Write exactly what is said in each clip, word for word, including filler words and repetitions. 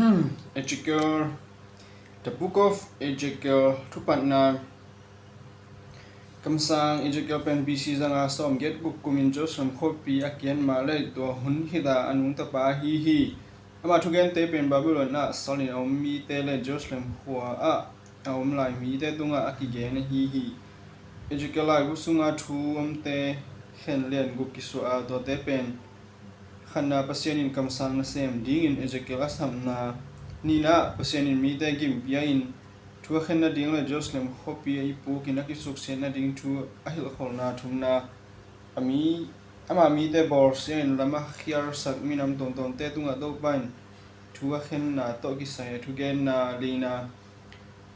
Ezekiel, The Book of Ezekiel, Thupatna. Kamsang Ezekiel pen B C zanga sawmgiat guk kumin Jerusalem khuapi a kian mah le tua hun khit a a nungtapa ahi hi. Ama thugente pen Babylon ah salin a om mite le Jerusalem khua ah a om lai mite tungah a kigen ahi hi. Ezekiel laibu sunga thu omte khen lian guk kisuah a, tuate pen khatna, Pasian in kamsang nasem dingin Ezekiel a sapna. Nihna, Pasian in mite gimpia in thu a khen nading le Jerusalem khuapi a i pukin a kisuksiat nading thu a hilhkholhna. Thumna, a mi, ama mite bawlsia in lam a khialsak minam tuamtuamte tungah Topa in thu a khenna tawh kisai a thugenna. Lina,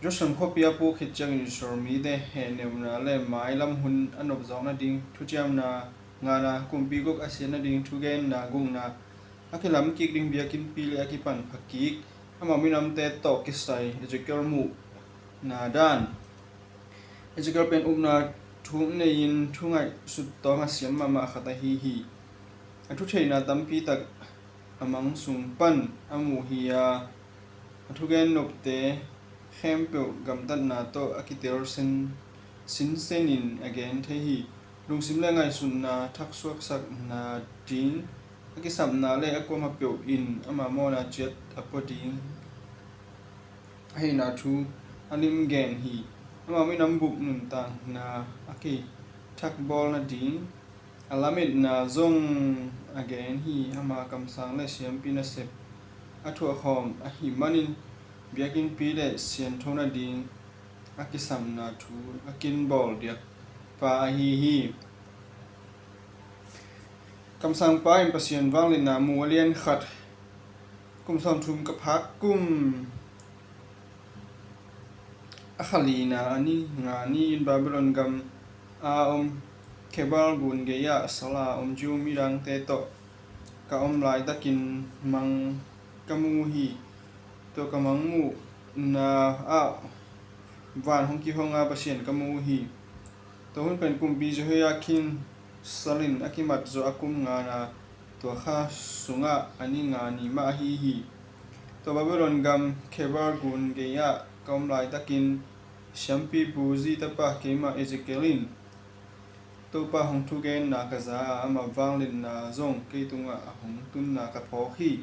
Jerusalem khuapi a puk khit ciangin Israel mite hehneuna le mailam hun a nopzawk nading thuciamna. Ngana, kumpi guk a siat nading thugenna. Gukna, a kilam kik ding biakinnpi le a kipan pha kik amau minamte tawh kisai Ezekiel muhna dan. Ezekiel pen upna thuk nei-in thu ngaihsut tawng a siam mahmah khat ahi hi. A thutheihna tampi tak a mang sung pan a muh hi a, a thugen nopte khempeuh gamtatna tawh a kitel sin, sinsenin a gen thei hi. Lungsim le ngaihsutna thaksuaksakna ding a kisapna le a kuamah peuh in ama mawhna ciat a pua ding ahihna thu a lim gen hi. Ama minam bup nuntakna a kithakbawl nading a lametna zong a gen hi. Ama kamsang le siampi nasep a thuahkhawm ahih manin biakinnpi le siantho nading a kisapna thu a kinbawl diakpa ahi hi. Kamsangpa in Pasian vangliatna mu. A lian khat, kum sawmthum ka phak kum a kha lina a ni nga ni-in Babylon gam a om Khebal gun gei-ah sal a om Jew midangte tawh ka om laitakin mang ka mu hi. Tua ka mang muhna ah van hong kihong a Pasian ka mu hi. Tua hun pen kumpi Jehoiakin salin a kimat zawh a kum ngana, tua kha sungah a ni nga ni mah ahi hi. Tua Babylon gam Khebal gun gei-ah ka om laitakin siampi Buzi tapa keimah Ezekiel in Topa hong thugenna ka za a, ama vangliatna zong kei tungah a hong tunna ka phawk hi.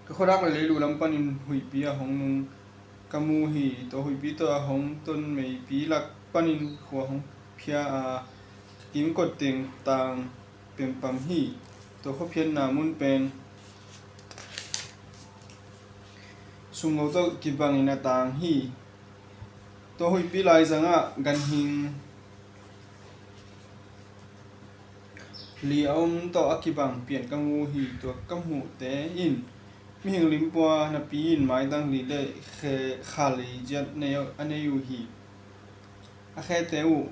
Ka khuadak le leilu lam panin huihpi a hong nung ka mu hi. Tua huihpi tawh a hong ton meipi lak panin khua hong phia a, ka kimkot teng tang pempam hi. Tua khuaphiatna mun pen sumngo tawh kibangin a tang hi. Tua huihpi laizangah ganhing li a om tawh a kibang pian ka mu hi. Tua ka muhte in mihing limpua napi-in maitang li le khe-, kha li ciat nei, a nei uh hi. A khete uh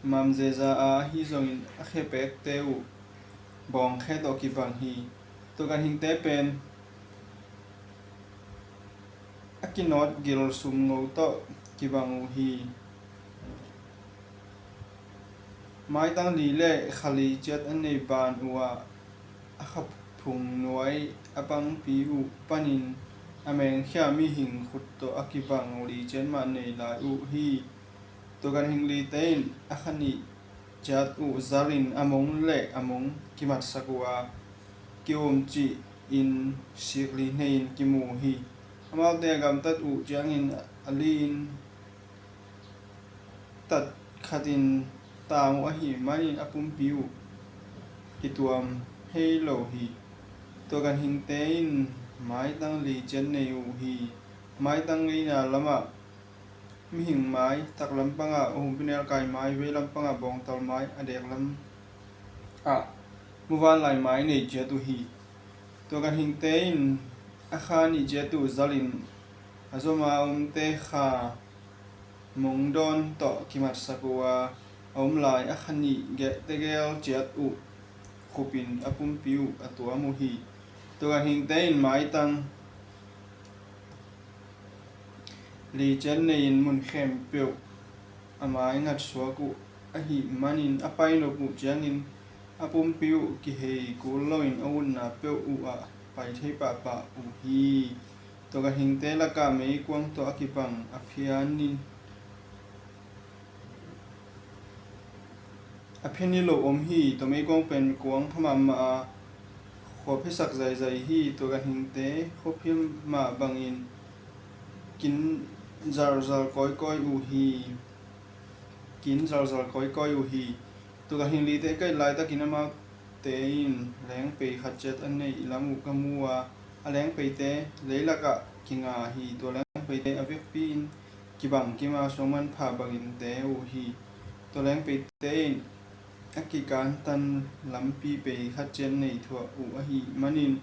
mamzeza a, ahi zongin a khepekte uh bawngkhe tawh kibang hi. Tua ganhingte pen a kinawt gil sumngo tawh kibang uh hi. Maitang li le kha li ciat a nei ban uh ah a kha phung nuai a pangpi uh panin a mengkhia mihing khut tawh a kibang li ciat mah nei lai uh hi. Tua ganhing lite in a kha nih ciat uh zalin a mong le a mong kimatsak uh a, ki-um cih in sik li nei-in kimu hi. Amaute a gamtat uh ciangin a li-in tat khatin tang uh ahih manin a pumpi uh kituam hei lo hi. Tua ganhingte in maitang li ciat nei uh hi. Maitang ngeina lamah mihing mai, taklam pangah humpinelkai mai, veilam pangah bawngtal mai, a deklam ah muvanlai mai nei ciat uh hi. Tua ganhingte in a kha nih ciat uh zalin a zom a omte kha mongdawn tawh kimatsak uh a, a om lai a kha nih geh tegel ciat uh khupin a pumpi uh a tuam uh hi. Tua ganhingte in maitang li ciat nei-in mun khempeuh a mai ngatsuak uh ahih manin a painop uh ciangin a pumpi uh kihei kul loin a utna peuh uh ah pai thei pahpah uh hi. Tua ganhingte lakah meikuang tawh a kibang a phian in a phian ni lo om hi. Tua meikuang pen kuang pha mahmah a, khua phiasak zaizai hi. Tua ganhingte khua phian mah bangin kin zalzal kawikawi uh hi. Kin zalzal kawikawi uh hi. Tua ganhing lite ka it laitakin amaute in lengpei khat ciat a neih lam uh ka mu a, a lengpeite leilakah kinga hi. Tua lengpeite a vekpi in kibang kim a, suangmanpha bangin te uh hi. Tua lengpeite in a kikantan lampi pei khat ciat nei thuah uh ahih manin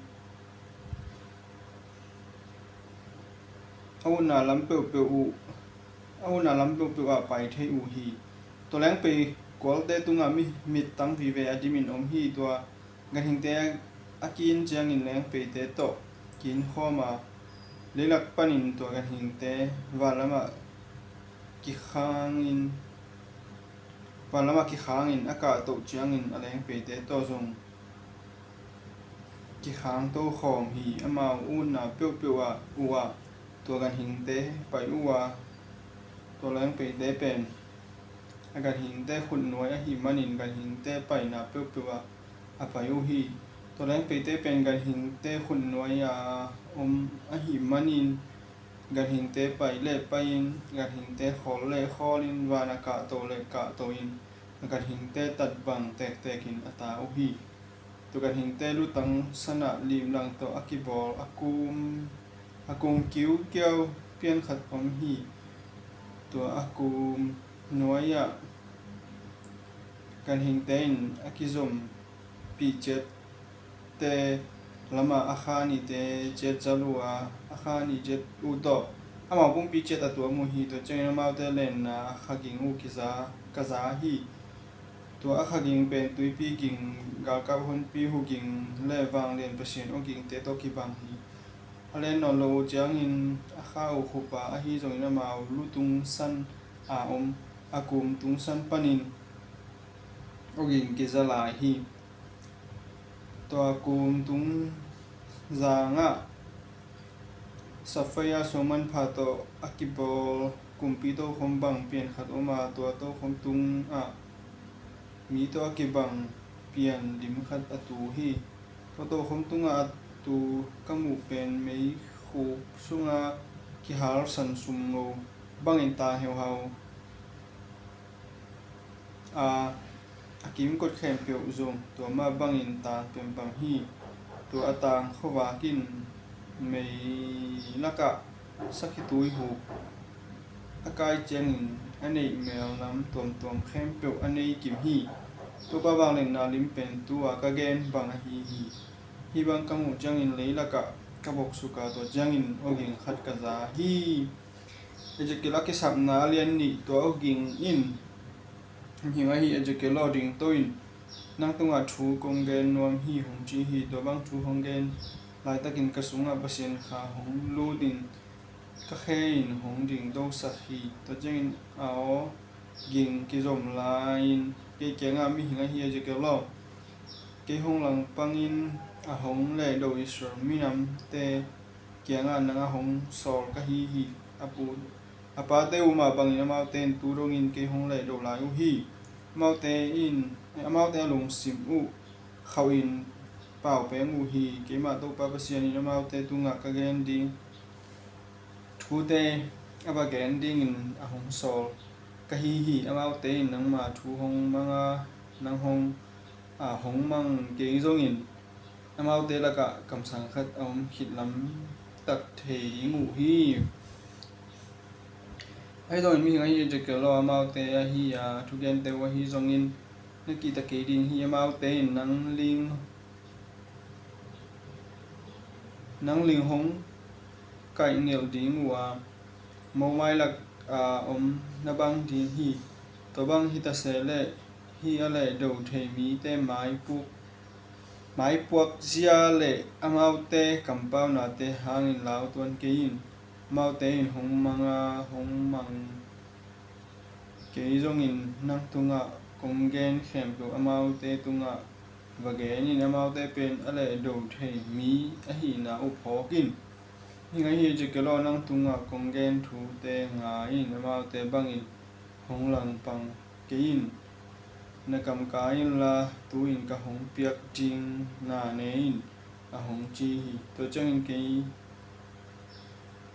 a utna lam peuhpeuh uh, a utna lam peuhpeuh ah pai thei uh hi. Tua lengpei kualte tungah mi mittang vive a dimin om hi. Tua ganhingte a kin ciangin lengpeite tawh kin khawm a, leilak panin tua ganhingte vanlamah kikhangin, vanlamah kikhangin a kahtoh ciangin a lengpeite tawh zong kikhang tokhawm hi. Amau utna peuhpeuh ah uh ah tua ganhingte pai uh a, tua lengpeite pen a ganhingte khutnuai ahih manin ganhingte paina peuhpeuh ah a pai uh hi. Tua lengpeite pen ganhingte khutnuai a om ahih manin ganhingte pai le pai-in, ganhingte khawl le khawl-in, van a kahto le kahto-in, ganhingte tat bang tektekin a ta uh hi. Tua ganhingte lutang sanah limlang tawh a kibawl a kum, a kum kiukiau pian khat om hi. Tua a kum nuai-ah ganhingte in a kizompih ciatte lamah a kha nihte ciat zal uh a, a kha nih ciat uh tawh amau pumpi ciat a tuam uh hi. Tua ciangin amaute lenna a kha ging uh kiza, ka za hi. Tua a kha ging pen tuipi ging, galkap honpi hu ging le vanglian Pasian aw gingte tawh kibang hi. A len nawn lo uh ciangin a kha uh khup a, ahi zongin amau lu tung san a om a kum tung san panin aw ging kiza lai hi. Tua kum tung zangah sapphire suangmanpha tawh a kibawl kumpi tokhom bang pian khat om a, tua tokhom tungah mi tawh a kibang pian dim khat a tu hi. Tua tokhom tungah a tu ka muh pen meikhuk sunga kihal san sumngo bangin tang heuhau a, a kimkot khempeuh zong tua mah bangin tang pempam hi. Tua a tang khuavak in mei lakah sakhi tuihuk a kai ciangin a neih melnam tuamtuam khempeuh a nei kim hi. Tua pa vangliatna lim pen tu-a ka gen bang ahi hi. Hih bang ka muh ciangin leilakah ka boksuk a, tua ciangin aw ging khat ka za hi. Ezekiel a kisapna a lian nih. Tua aw ging in, mihing ahi Ezekiel aw, dingto in, nang tungah thu kong gen nuam hi, hong ci hi. Tua bang thu hong gen laitakin ka sungah Pasian Kha hong lut in ka khe in hong dingtosak hi. Tua ciangin a aw ging kizom lai-in kei kiangah, mihing ahi Ezekiel aw, kei hong langpangin a hong lehdo Israel minamte kiangah nang a hong sawl ka hi hi. A pu, a pate uh mah bangin amaute in tu dongin kei hong lehdo lai uh hi. Amaute in, amaute a lungsim uh khauhin pau peng uh hi. Keimah Topa Pasian in amaute tungah ka gen ding thute a va gen dingin a hong sawl ka hi hi. Amaute in nangma thu hong mang a, nang hong, a, hong mang kei zongin amaute lakah kamsang khat a om khit lamtak thei ding uh hi. Ahi zongin mihing ahi Ezekiel aw, amaute ahi a thugente uh ahi zongin na kihta kei ding hi. Amaute in nang ling, nang ling hong kaih nilh ding uh a, momai lak a om na bang ding hi. Tua bang hi ta se leh, hih a lehdo thei mite maipuak, maipuak zia le amaute kampaunate hangin lautuan kei in. Amaute in hong mang a, hong mang kei zongin nang tungah kong gen khempeuh amaute tungah va gen in, amaute pen a lehdo thei mi ahihna uh phawk in. Mihing ahi Ezekiel aw, nang tungah kong gen thute ngai in, amaute bangin hong langpang kei in. Na kam kai inla, tu-in ka hong piak ding na ne in, a hong ci hi. Tua ciangin kei,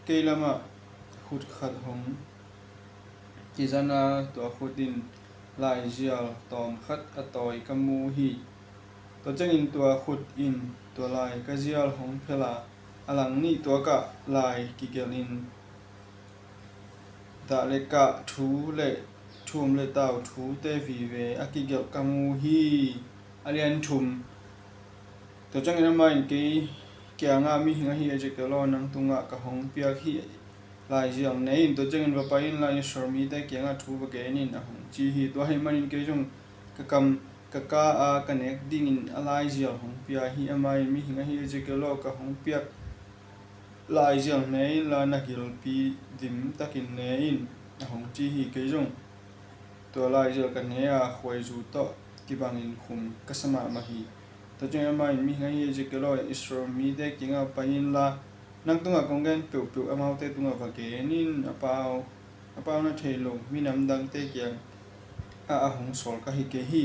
kei lamah khut khat hong kizan a, tua khut in laizial tawm khat a tawi ka mu hi. Tua ciangin tua khut in tua lai ka zial hong phel a, a lang nih tuakah lai kigelh in, dah le kah thu le thum le tau thute vive a kigelh ka mu hi. A lian thum. Tua ciangin amah in kei kiangah, mihing ahi Ezekiel aw, nang tungah ka hong piak hih laizial ne in, tua ciangin va pai inla Israel mite kiangah thu va gen in, a hong ci hi. Tua ahih manin kei zong ka kam ka ka a, ka nek dingin a laizial hong pia hi. Amah in, mihing ahi Ezekiel aw, ka hong piak laizial ne inla, na gilpi dim takin ne in, a hong ci hi. Kei zong tua laizial ka ne a, khuaizu tawh kibangin khum ka sa mahmah hi. Tua ciangin amah in, mihing ahi Ezekiel aw, Israel mite kiangah pai inla, nang tungah kong gen peuhpeuh amaute tungah va gen in, a pau, a pau na theih loh minam dangte kiangah a hong sawl ka hi kei hi.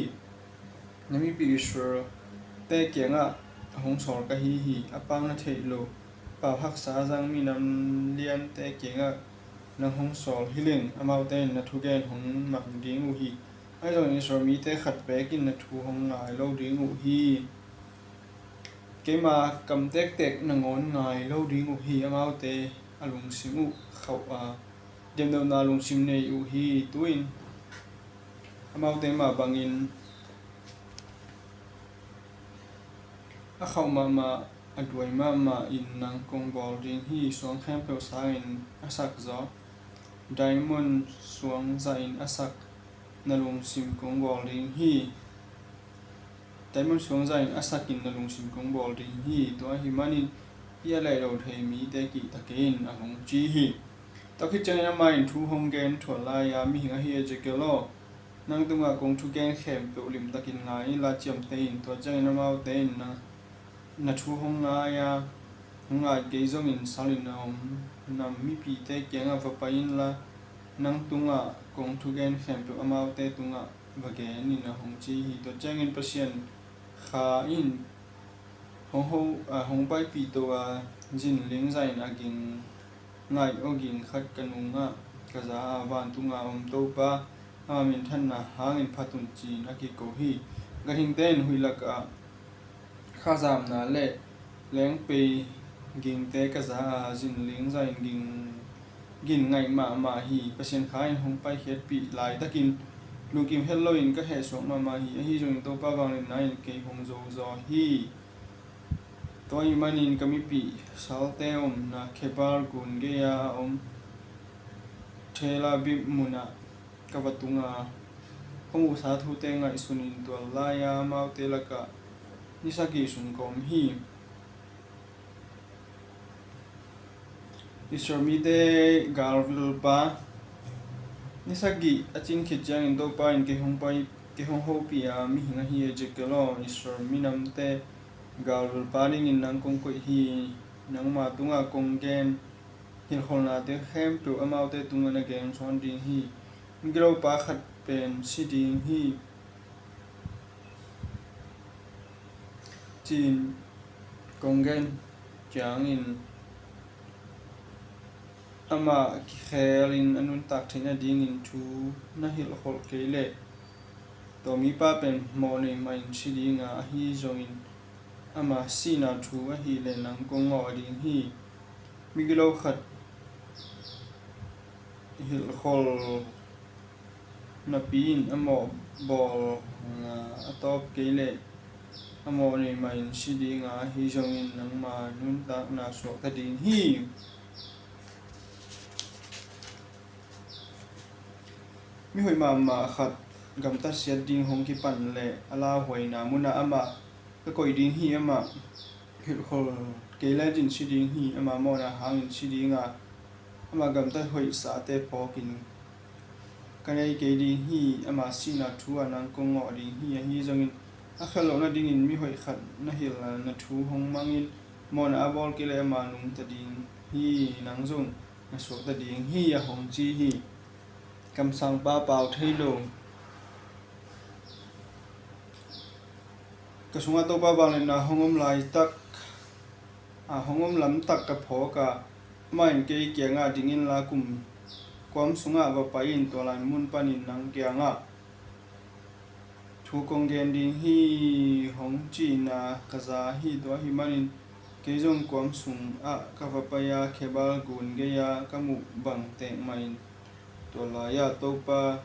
Na mipi Israel-te kiangah a hong sawl ka hi hi. A pau na theih loh, pau haksa a zang minam liante kiangah nang hong sawl hi leng, amaute in na thugen hong mang ding uh hi. Ahi zongin Israel mite khat beek in na thu hong ngai lo ding uh hi. Keima kam tektek nangawn ngai lo ding uh hi. Amaute a lungsim uh khauh a, demdeuhna lungsim nei uh hi. Tu-in amaute mah bangin a khauh mahmah, a duai mahmah in nang kong bawl ding hi. Suang khempeuh sangin a sak zaw, diamond suang zahin a sak na lungsim kong bawl ding hi. Diamond suang zahin a sakin na lungsim kong bawl ding hi. Tua ahih manin hih a lehdo thei mite kihta kei in, a hong ci hi. Tua khit ciangin amah in thu hong gen thuah lai a, mihing ahi Ezekiel aw, nang tungah kong thugen khempeuh limtakin ngai inla, ciamteh in. Tua ciangin amaute in na, na thu hong ngai a, hong ngai kei zongin salin a om nam mipite kiangah va pai inla, nang tungah kong thugen khempeuh amaute tungah va gen in, a hong ci hi. Tua ciangin Pasian Kha in hong ho, a, hong paipih to a, zinling zahin a ging ngaih aw ging khat ka nungah ka za a, vantunga om Topa, ama minthanna hangin phat un, ci-in a kiko hi. Ganhingte in huih lakah khazamna le lengpei gingte ka za a, zinling zahin ging, ging ngaih mahmah hi. Pasian Kha in hong paikhiatpih laitakin lungkim het loin ka hehsuak mahmah hi. Ahi zongin Topa vangliatna in kei hong zozaw hi. Tua ahih manin ka mipih salte omna Khebal gun gei-a a om Tel Abib munah ka va tung a, ka muhsa thute ngaihsunin tua lai-a amaute lakah ni sagih sung ka om hi. Israel mite galvilpa. Ni sagih a cin khit ciangin Topa in kei hong pai, kei hong hopih a, mihing ahi Ezekiel aw, Israel minamte galvilpa dingin nang kong koih hi. Nangma tungah kong gen hilhkholhnate khempeuh amaute tungah na gen sawn ding hi. Migilopa khat pen si ding hi, ci-in kong gen ciangin, amah kikhelin a nuntak theih nadingin thu na hilhkholh kei leh, tua mipa pen mawhnei mahin si dinga, ahi zongin ama sihna thu ahih leh nang kong ngawh ding hi. Migilo khat hilhkholh napi-in a mawh bawl a tawp kei leh, a mawhnei mahin si dinga, ahi zongin nangma nuntakna suakta ding hi. Mihoih mahmah khat gamtat siat ding hong kipan leh a lauhuaina munah amah ka koih ding hi. Amah hilhkholh kei lecin si ding hi. Ama mawhna hangin si dinga, ama gamtat hoihsate phawkin ka nei kei ding hi. Ama sihna thu-ah nang kong ngawh ding hi. Ahi zongin a khelh loh nadingin mi hoih khat na hilh a, na thu hong mangin mawhna a bawl kei leh ama nungta ding hi, nang zong na suakta ding hi, a hong ci hi. Kamsangpa pau thei lo. Ka sungah Topa vangliatna hong om laitak, a hong om lamtak ka phawk a, amah in kei kiangah, "Ding inla kum kuam sungah va pai in, tua lai mun panin nang kiangah thu kong gen ding hi," hong cihna ka za hi. Tua ahih manin kei zong kuam sungah ka va pai a, Khebal gun gei-ah ka muh bang tek mahin tua lai-ah Topa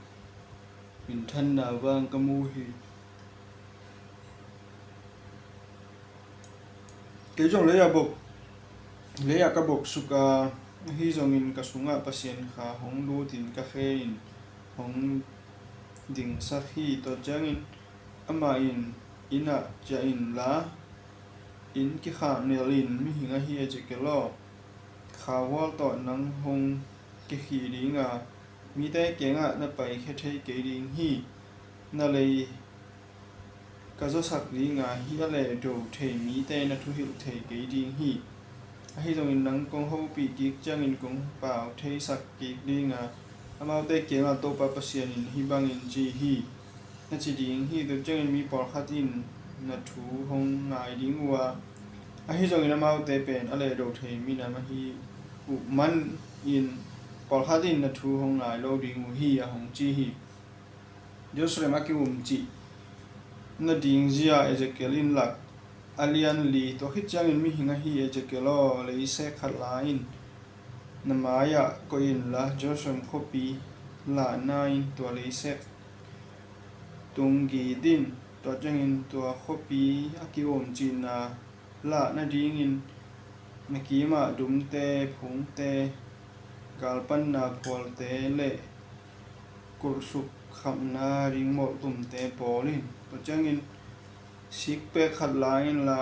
minthanna vang ka mu hi. Kei zong lei-ah bok, lei-ah ka bok suk a, ahi zongin ka sungah Pasian Kha hong lutin ka khe in hong dingsak hi. Tua ciangin amah in, "Inn ah ciah inla, inn kikhak nel in, mihing ahi Ezekiel aw, khauhual tawh nang hong kikhih ding a, mite kiangah na paikhia thei kei ding hi. Na lei ka zawsak ding a, hih a lehdo thei mite na thuhilh thei kei ding hi. Ahi zongin nang kong hopih kik ciangin kong pau theisak kik ding a, amaute kiangah Topa Pasian in hih bangin ci hi, na ci ding hi. Tua ciangin mi pawlkhat in na thu hong ngai ding uh a, ahi zongin amaute pen a lehdo thei minam ahi uh manin pawlkhat in na thu hong ngai lo ding uh hi," a hong ci hi. Jerusalem a ki-umcih nading zia Ezekiel in lak a lian li. Tua khit ciangin, "Mihing ahi Ezekiel aw, leisek khat la in, na mai-ah koih inla, Jerusalem khuapi lahna in tua leisek tung git in. Tua ciangin tua khuapi a ki-umcihna lah nadingin na kimah dumte, phungte, galpanna phualte le kulhsuk khamhna ringmawlh tumte bawl in. Tua ciangin sikpek khat la inla,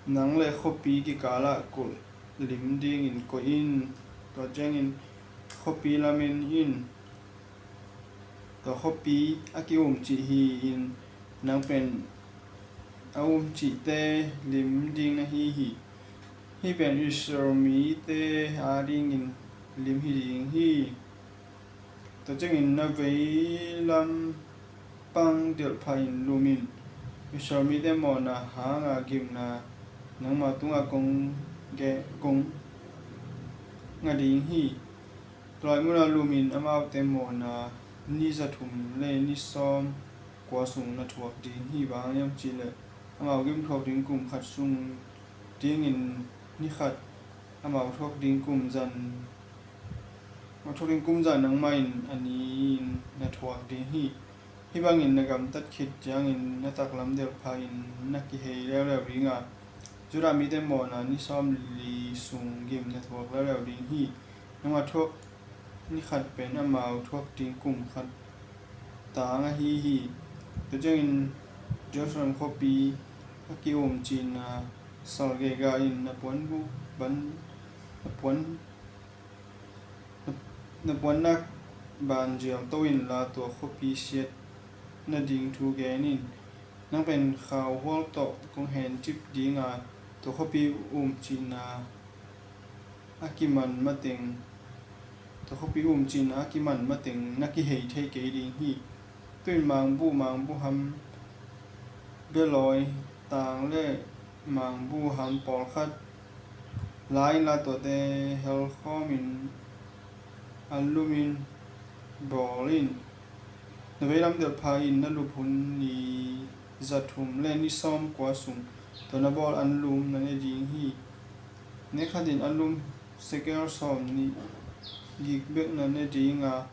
nang le khuapi kikalah kulh lim dingin koih in. Tua ciangin khuapi lamen in, tua khuapi a ki-umcih hi-in, nang pen a umcihte lim ding na hi hi. Hih pen Israel mite adingin lim hi ding hi. Tua ciangin na veilam pang delhpha in lum in, Israel mite mawhna hanga gimna nangma tungah kong ge-, kong ngah ding hi. Tua lai munah lum in, amaute mawhna ni zathum le ni sawm kua sung na thuak ding hi. Bang hang hiam cih leh amau gim thuak ding kum khat sung dingin ni khat, amau thuak ding kum zan, amau thuak ding kum zan nangmah in a ni-in na thuak ding hi. Hih bangin na gamtat khit ciangin na taklam delhpha in na kihei leuleu ding a, Judah mite mawhna ni sawmli sung gim na thuak leuleu ding hi. Nangmah thuak ni khat pen amau thuak ding kum khat tang ahi hi. Tua ciangin Jerusalem khuapi a ki-umcihna sal geugah in na puanbuk ban, na puan, na, na puannak ban zialto inla, tua khuapi siat nading thu gen in. Nang pen khauhual tawh kong hencip ding a, tua khuapi umcihna a kiman mateng, tua khuapi umcihna a kiman mateng na kihei thei kei ding hi. Tu-in mangbuh, mangbuham, belawi, tang le mangbuham pawlkhat la inla, tuate helkhawmin anlumin bawl in. Na veilam delhpha in na lup hun ni zathum le ni sawm kua sung tua na bawl anlum na ne ding hi. Ni khatin anlum sekel sawmnih gik bek na ne ding a,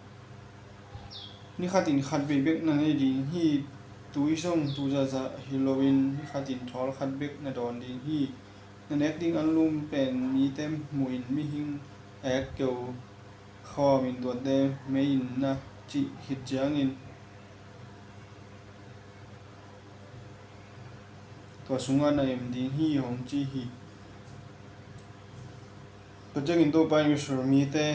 ni khatin khat vei bek na ne ding hi. Tui zong tu zahzah hi loin ni khatin thawl khat bek na dawn ding hi. Na nek ding anlum pen mite muhin mihing a ek keu khawmin tuate mei in na cih khit ciangin tua sungah na em ding hi, hong ci hi. Tua ciangin Topa in Israel mite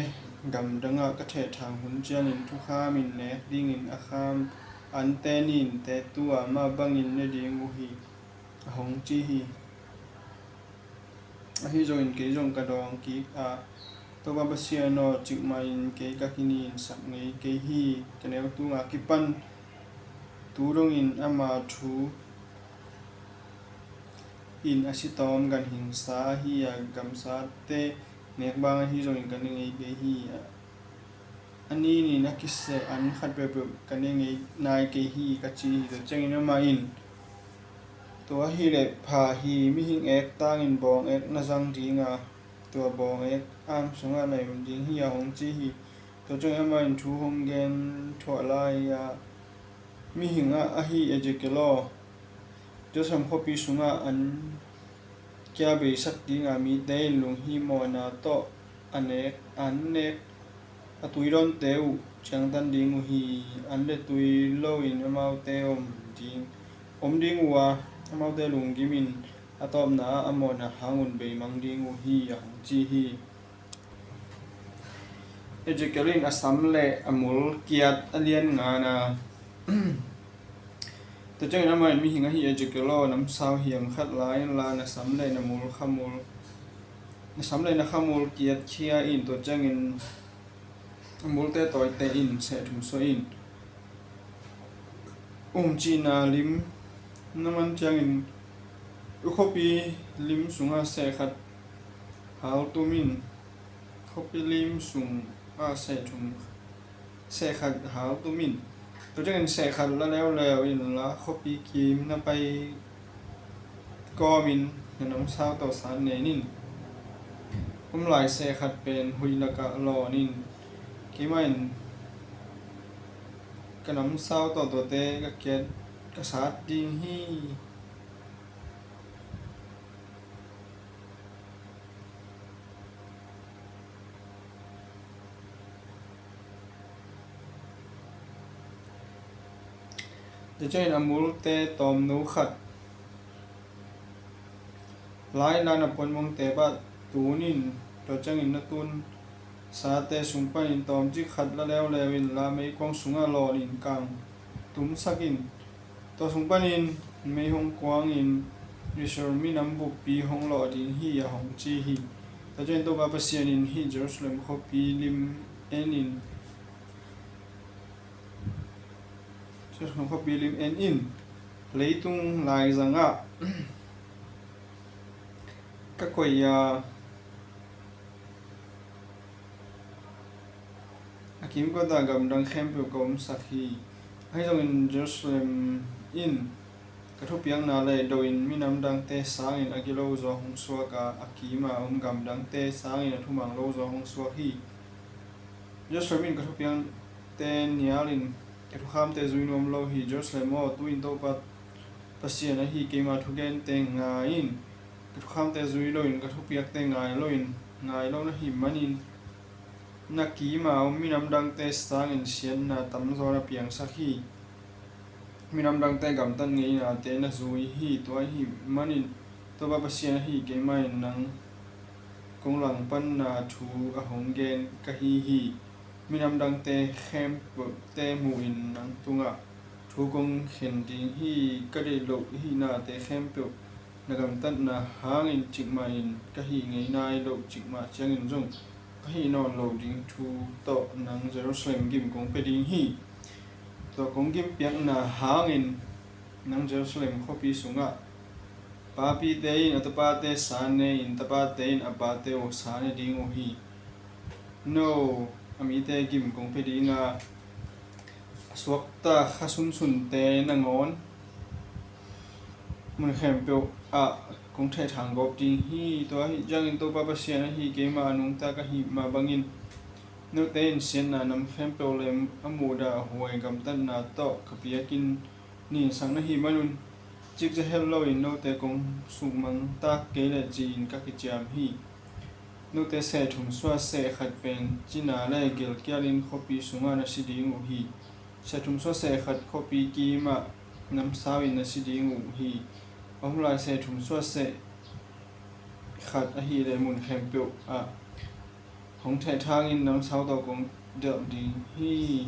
gamdangah ka thehthang hun ciangin thukhamin nek dingin a kham an te ninte tua mah bangin ne ding uh hi, a hong ci hi. Ahi zongin kei zong ka dawng kik a, Topa Pasian aw, cikmah in kei ka kininsak ngei kei hi. Ka neu tunga kipan tu dongin ama thu in a si tawm ganhingsa ahi a, gamsate nek bang ahi zongin ka ne ngei kei hi. A ninin a kiseh an khat peuhpeuh ka ne ngei nai kei hi, ka ci hi. Tua ciangin amah in, tua ahih leh pha hi, mihing ek tangin bawng ek na zang ding a, tua bawng ek am sungah na im ding hi, a hong ci hi. Tua ciangin amah in thu hong gen thuah lai a, mihing ah ahi Ezekiel aw, Jerusalem khuapi sungah an kia beisak dinga mite in lunghimawhna tawh a nek, an nek a tui dawnte uh ciangtan ding uh hi. An le tui loin amaute om ding, om ding uh a, amaute lunggim in a tawpna ah a mawhna hangun beimang ding uh hi, a hong ci hi. Ezekiel in a sam le a mul kiat a lian ngana. Tua ciangin amah in, mihing ahi Ezekiel aw, namsau hiam khat la inla, na sam le na mul khamul, na sam le na khamul kiat khia in, tua ciangin a multe tawite in seh thum suah in. Um cihna lim na man ciangin khuapi lim sungah seh khat hal tum in, khuapi lim sungah seh thum, seh khat hal tum in. Tua ciangin seh khat la leuleu inla, khuapi kim na pai kawmin na namsau tawh sat nen in. Om lai seh khat pen huih lakah lawn in, keimah in ka namsau tawh tuate ka kiat, ka sat ding hi. Tua ciangin a multe tawmno khat la inla, na puanmuangte bah tun in, tua ciangin na tunsate sung panin tawmcik khat la leuleu inla, meikuang sungah lawn in kang tumsak in. Tua sung panin mei hong kuangin Israel minam buppi hong lawh ding hi, a hong ci hi. Tua ciangin Topa Pasian in, hih Jerusalem khuapi lim en in, Jerusalem khuapi lim en in, leitung laizangah ka koih a, a kimkotah gamdang khempeuh ka omsak hi. Ahi zongin Jerusalem in ka thupiakna leh do in minam dangte sangin a gilo zaw hong suak a, a kima om gamdangte sangin a thuman lo zaw hong suak hi. Jerusalem in ka thupiakte nialin ka thukhamte zui nuam lo hi. Jerusalem aw, tu-in Topa Pasian ahi keima thugente ngai in. Ka thukhamte zui loin ka thupiakte ngai loin, ngai lo na hih manin na kima om minam dangte sangin siatna tamzaw na piangsak hi. Minam dangte gamtat ngeinate na zui hi. Tua ahih manin Topa Pasian ahi keima in nang kong langpanna thu a hong gen ka hi hi. Minam dangte khempeuhte muhin nang tungah thu kong khen ding hi. Ka deih loh hih nate khempeuh na gamtatna hangin cikmah in ka hih ngei nai loh, cikmah ciangin zong ka hih nawn lo ding thu tawh nang Jerusalem gim kong pia ding hi. Tua kong gimpiakna hangin nang Jerusalem khuapi sungah papite in a tapate sa ne in, tapate in a pate uh sa ne ding uh hi. No, a mite gim kong pia ding a, a suakta kha sunsunte nangawn mun khempeuh ah kong thehthang gawp ding hi. Tua ahih ciangin Topa Pasian ahi keima a nungta ka hih mah bangin note in siatna nam khempeuh le a muhdah huai gamtatna tawh ka piakin ninsak na hih manun, cikzia het loin note kong sukmang tak kei leh ci-in ka kiciam hi. Note seh thum suah seh khat pen cina le gilkialin khuapi sungah na si ding uh hi. Seh thum suah seh khat khuapi kimah namsau in na si ding uh hi. A om lai seh thum suah seh khat ahih leh mun khempeuh ah hong thehthangin namsau tawh kong delh ding hi.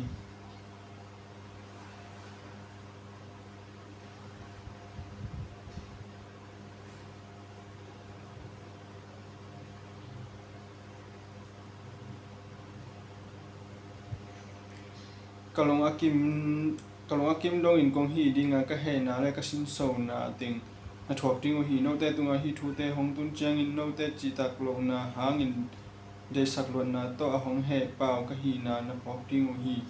Ka lung a kim, ka lung a kim dongin kong hih dinga ka hehna le ka sinsona teng na thuak ding uh hi. Note tungah hih thute hong tun ciangin note cihtak lohna hangin deihsak luatna tawh a hong heh pau ka hihna na phawk ding uh hi.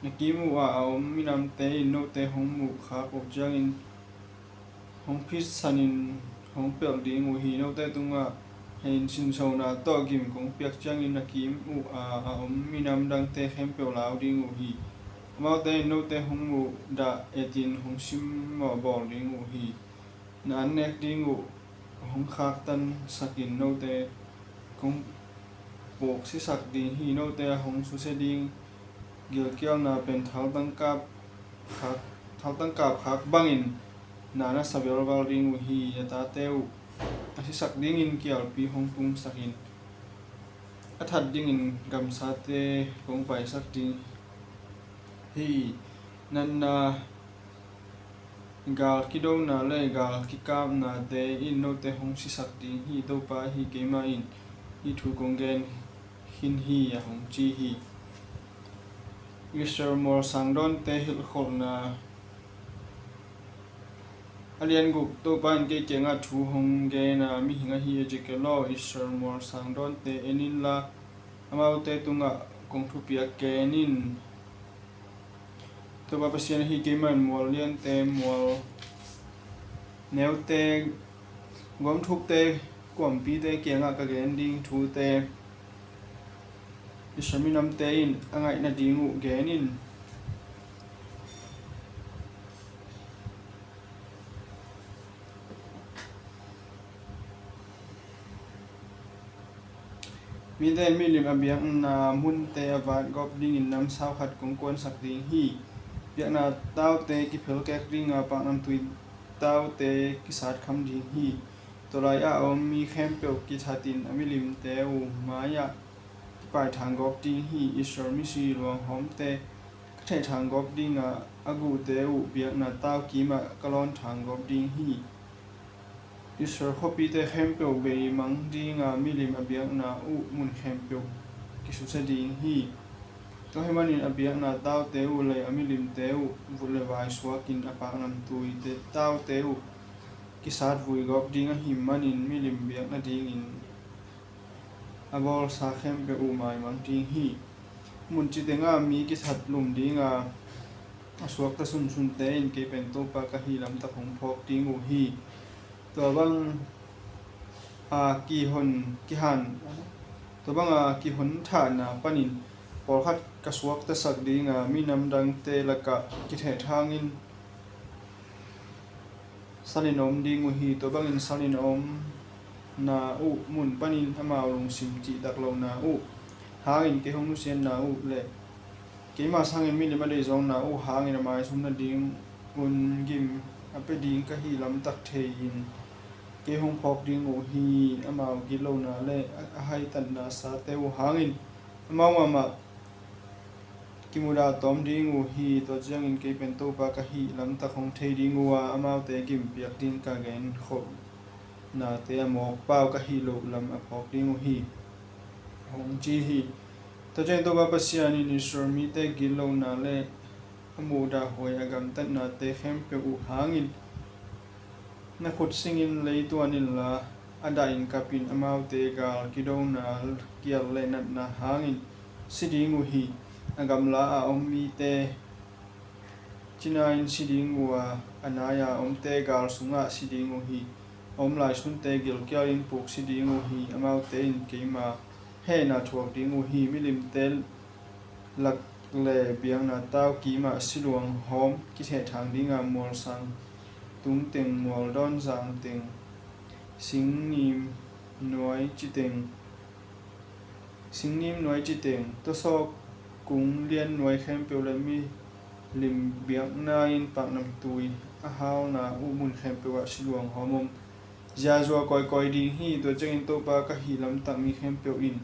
Na kim uh a a om minamte in note hong muh khak uh ciangin hong phitsanin hong pelh ding uh hi. Note tungah hei in sinsona tawh gim kong piak ciangin na kim uh a a om minam dangte khempeuh lau ding uh hi. Amaute in note hong muh dah etin hong simmawh bawl ding uh hi. Na annek ding uh hong khaktansakin note kong puksisak ding hi. Note a hong susia ding gilkialna pen thaltangkap khak, thaltangkap khak bangin na na sa vialval ding uh hi. Na tate uh a sisak dingin kialpi hong tungsakin a that dingin gamsate kong paisak ding hi. Natna, gal kidona le gal kikapnate in note hong sisak ding hi. Topa ahi keimah in hih thu kong gen khin hi, a hong ci hi. Israel mual sangdawnte hilhkholhna a lian guk. Topa in kei kiangah thu hong gen a, mihing ahi Ezekiel aw, Israel mual sangdawnte en inla, amaute tungah kong thupiak gen in. Topa Pasian ahi keimah in mual liante, mual neute, gomthukte, kuampite kiangah ka gen ding thute Israel minamte in a ngaih nading uh gen in. Mite in milim a biakna munte a vat gawp dingin namsau khat kong kuansak ding hi. Biakna taute kiphelkek dinga paknamtui taute kisatkham ding hi. Tua lai-ah a om mi khempeuh kithatin a milimte uh mai-ah kipai thang gawp ding hi. Israel misi luanghawmte ka theih thang gawp dinga, a guhte uh biakna tau kimah ka lawn thang gawp ding hi. Israel khuapite khempeuh beimang dinga milim a biakna uh mun khempeuh kisusia ding hi. Tua ahih manin a biakna taute uh le a milimte uh vut le vai suakin a paknamtui taute uh kisat vui gawp ding ahih manin milim biak nadingin a bawlsa khempeuh uh maimang ding hi. Mun citengah mi kithat lum dinga a suakta sunsunte in kei pen Topa ka hih lamtak hong phawk ding uh hi. Tua bang a kihon kihan, tua bang a kihon thahna panin pawlkhat ka suaktasak dinga minam dangte lakah kithehthangin salin a om ding uh hi. Tua bangin salin a omna uh mun panin amau lungsim cihtak lohna uh hangin kei hong nusiatna uh le keima sangin milim a deihzawngna uh hangin a maizum nadingun gim a pia ding ka hih lamtak thei-in kei hong phawk ding uh hi. Amau gitlohna le a haitatna sate uh hangin amau mahmah kimudah tawm ding uh hi. Tua ciangin kei pen Topa ka hih lamtak hong thei ding uh a, amaute gimpiak ding ka genkholhnate a mawk pau ka hih loh lam a phawk ding uh hi, hong ci hi. Tua ciangin Topa Pasian in Israel mite gitlohna le a muhdahhuai a gamtatnate khempeuh uh hangin na khut singin leituan inla, a dahin kapin amaute gal kidona kial le natna hangin si ding uh hi. A gamla a om mite cina-in si ding uh a, a nai-a omte gal sungah si ding uh hi. A om lai sunte gilkialin puksi ding uh hi. Amaute in keima hehna thuak ding uh hi. Milimte lak le biakna tau kimah siluang hawm kithehthang dinga mualsang tungteng, mualdawn zangteng, singnim nuai citeng, singnim nuai citeng, tuasawk kung lian nuai khempeuh le milim biakna in paknamtui a halna uh mun khempeuh ah siluang hawm om ziazua kawikawi ding hi. Tua ciangin Topa ka hih lamtak mi khempeuh in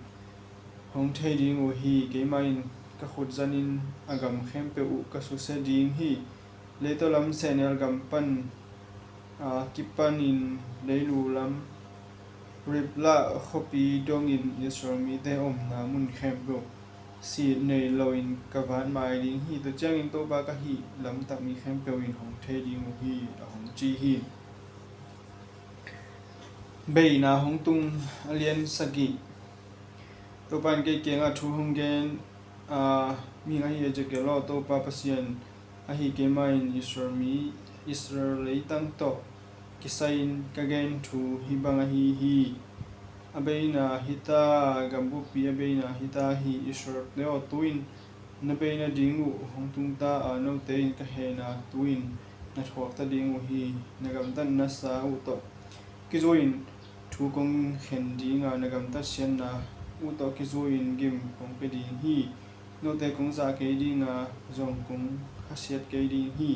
hong thei ding uh hi. Keimah in ka khut zanin a gam khempeuh uh ka susia ding hi. Leitaw lam sehnel gam pan a kipanin leilu lam Riblah khuapi dongin Israel mite omna mun khempeuh sit nei loin ka vat mai ding hi. Tua ciangin Topa ka hih lamtak mi khempeuh in hong thei ding uh hi, a hong ci hi. Beina hong tung. A lian sagih. Topa in kei kiangah thu hong gen a, mihing ahi Ezekiel aw, Topa Pasian ahi keimah in Israel mi, Israel leitang tawh kisai-in ka gen thu hih bang ahi hi. A beina hita, gam buppi a beina hita hi. Israel-te aw, tu-in na bei nading uh hong tung ta a, note in ka hehna tu-in na thuak ta ding uh hi. Na gamtatna sa uh tawh kizui-in thu kong khen ding a, na gamtat siatna uh tawh kizui-in gim kong pia ding hi. Note kong zah kei ding a, zong kong khasiat kei ding hi.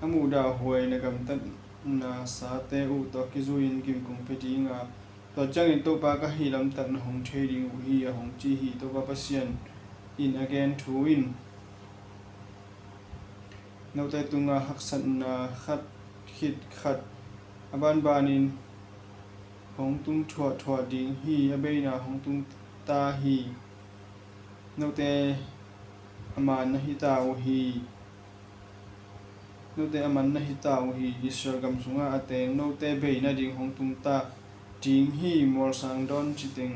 A muhdahhuai na gamtatna sate uh tawh kizui-in gim kong pia ding a, tua ciangin Topa ka hih lamtak na hong thei ding uh hi, a hong ci hi. Topa Pasian in a gen thu in note tungah haksatna khat khit khat a banbanin hong tung thuahthuah ding hi. A beina hong tung ta hi. Note a man na hi ta uh hi. Note a man na hi ta uh hi. Israel gam sungah a teng note bei nading hong tung ta ding hi. Mualsang dawn citeng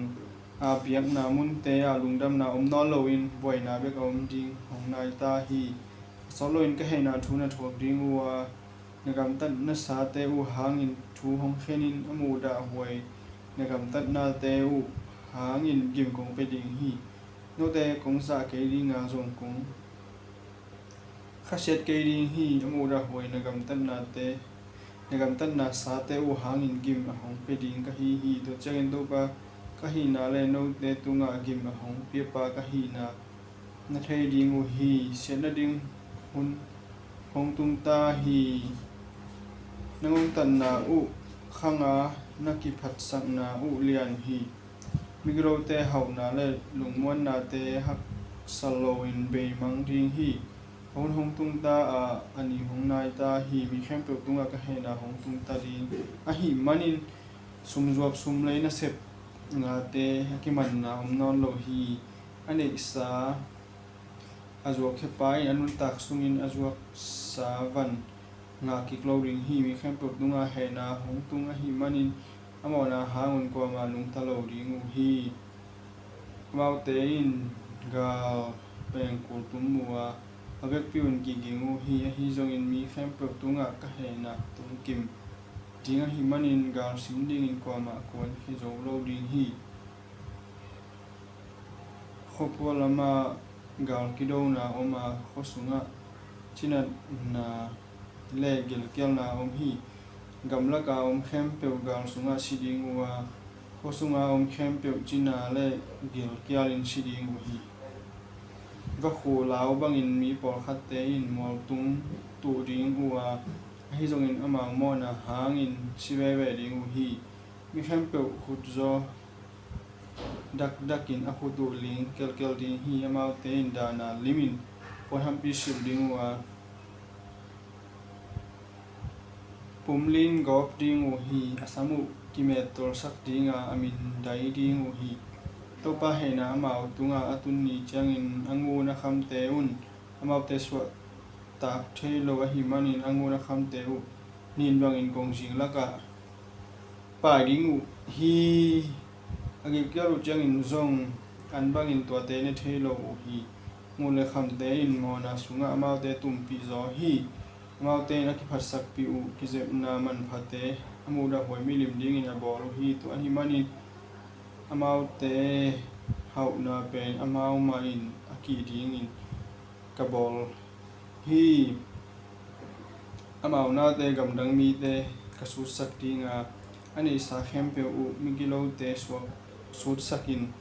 a, biakna munte ah lungdamna om nawn loin buaina bek a om ding hong nai ta hi. A sawt loin ka hehna thu na thuak ding uh a, na gamtatna sate uh hangin thu hong khenin, a muhdahhuai na gamtatnate uh hangin gim kong pia ding hi. Note kong zah kei ding a, zong kong khasiat kei ding hi. A muhdahhuai na gamtatnate, na gamtatna sate uh hangin gim a hong pia ding ka hi hi. Tua ciangin Topa ka hihna le note tungah gim a hong piapa ka hihna na thei ding uh hi. Siat nading hun hong tung ta hi. Na ngongtatna uh khang a, na kiphatsakna uh lian hi. Migilote hauhna le lungmuannate haksa loin beimang ding hi. A hun hong tung ta a, a ni hong nai ta hi. Mi khempeuh tungah ka hehna hong tung ta ding ahih manin sumzuak sumlei nasep ngate a kimanna om nawn lo hi. A neihsa a zuak khia pa in a nuntak sungin a zuaksa van ngah kik lo ding hi. Mi khempeuh tungah hehna hong tung ahih manin a mawhna hangun kuamah nungta lo ding uh hi. Amaute in gal pengkul tum uh a, a vekpi un kiging uh hi. Ahi zongin mi khempeuh tungah ka hehna tungkim ding ahih manin gal sim dingin kuamah kuankhia zo lo ding hi. Khuapua lamah gal kidona om a, khua sungah cinatna le gilkialna om hi. Gamlaka om khempeuh gal sungah si ding uh a, khua sunga om khempeuh cina le gilkialin si ding uh hi. Vakhu lau bangin mi pawlkhatte in mualtung tuh ding uh a, ahi zongin amau mawhna hangin si veve ding uh hi. Mi khempeuh khutzaw dakdakin a khut uh ling kelkel ding hi. Amaute in dahna limin puanhampi silh ding uh a, pumlin gawp ding uh hi. A sam uh kimettolsak ding a, a min dai ding uh hi. Topa hehna amau tungah a tun ni ciangin a ngun a khamte un amaute suahtak thei lo ahih manin a ngun a khamte uh nin bangin kongzing lakah pai ding uh hi. A gilkial uh ciangin zong an bangin tuate ne thei lo uh hi. Ngun le khamte in mawhna sungah amaute tumpih zaw hi. Amaute in a kiphatsakpih uh kizepna manphate a muhdahhuai milim dingin a bawl uh hi. Tua ahih manin amaute hauhna pen amau mah in a kih dingin ka bawl hi. Amau nate gamdang mite ka sutsak ding a, a neihsa khempeuh uh migilote suak sutsakin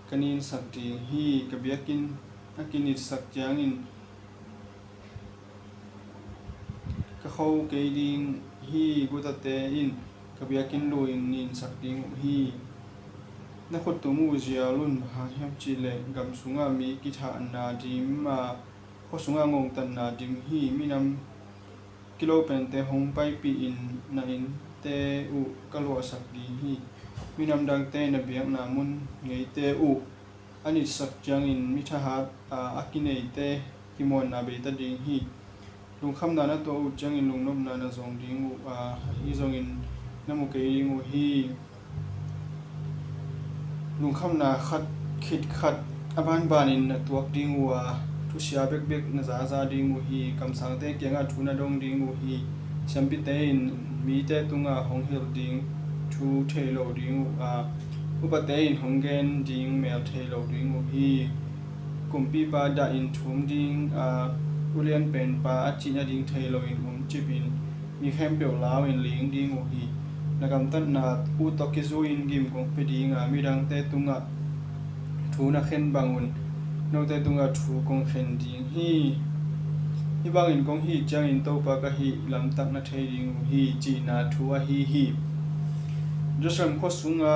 ka ninsak ding hi. Ka biakinn a kinitsak ciangin ka kho kei ding hi. Gutate in ka biakinn luin ninsak ding uh hi. Na khuttum uh zial un, bang hang hiam cihleh gam sungah mi kithahna dim a, khua sungah ngongtatna dim hi. Minam kilo pente hong paipih in na innte uh ka luahsak ding hi. Minam dangte in na biakna mun ngeite uh a nitsak ciangin mi thahat a kineite kimuanna beita ding hi. Lungkhamna na tuah uh ciangin lungnopna na zong ding uh a, ahi zongin na mu kei ding uh hi. Lungkhamna khat khit khat a banbanin na tuak ding uh a, thusia bekbek na zaza ding uh hi. Kamsangte kiangah thu na dong ding uh hi. Siampite in mite tungah hong hilh ding thu thei lo ding uh a, upate in hong gen ding mel thei lo ding uh hi. Kumpipa dah in thum ding a, ulianpenpa a cih nading thei loin umcipin mi khempeuh lau in ling ding uh hi. Na gamtatna uh tawh kizui-in gim kong pia ding a, midangte tungah thu na khen bangun note tungah thu kong khen ding hi. Hih bangin kong hih ciangin Topa ka hih lamtak na thei ding uh hi, cihna thu ahi hi. Jerusalem khua sunga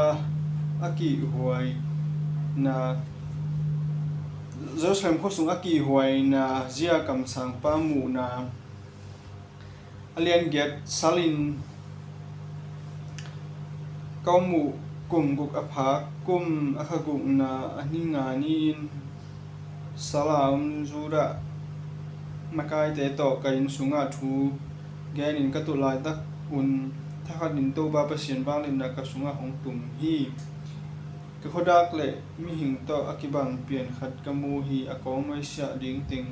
a kihhuaina Jerusalem khua sung a kihhuaina zia kamsangpa muhna a lian giat salin ka om uh kum guk a phak, kum a kha gukna a ni nga ni-in sala om Judah makaite tawh ka inn sungah thu genin ka tuh laitak un thakhatin Topa Pasian vangliatna ka sungah hong tum hi. Ka khuadak le mihing tawh a kibang pian khat ka mu hi. A kawng nuaisiah ding teng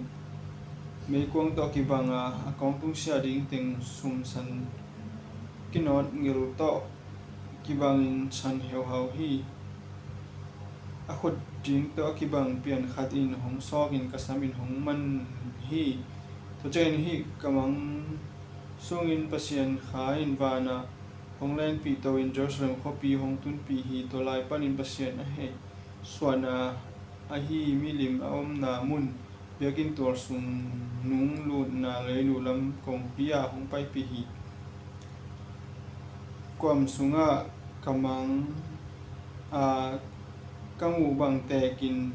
meikuang tawh kibang a, a kawng tungsiah ding teng sumsan kinawt ngil tawh kibangin san heuhau hi. A khut ding tawh a kibang pian khat in hong sawkin ka samin hong man hi. Tua ciangin hih ka mang sungin Pasian Kha in vanah hong lenpih to-in Jerusalem khuapi hong tunpih hi. Tua lai panin Pasian a heh suahna ahi milim a omna mun, biakinn tual sung nung lutna leilu lam kongpi ah hong paipih hi. Kuam sungah ka mang a ka muh bang tekin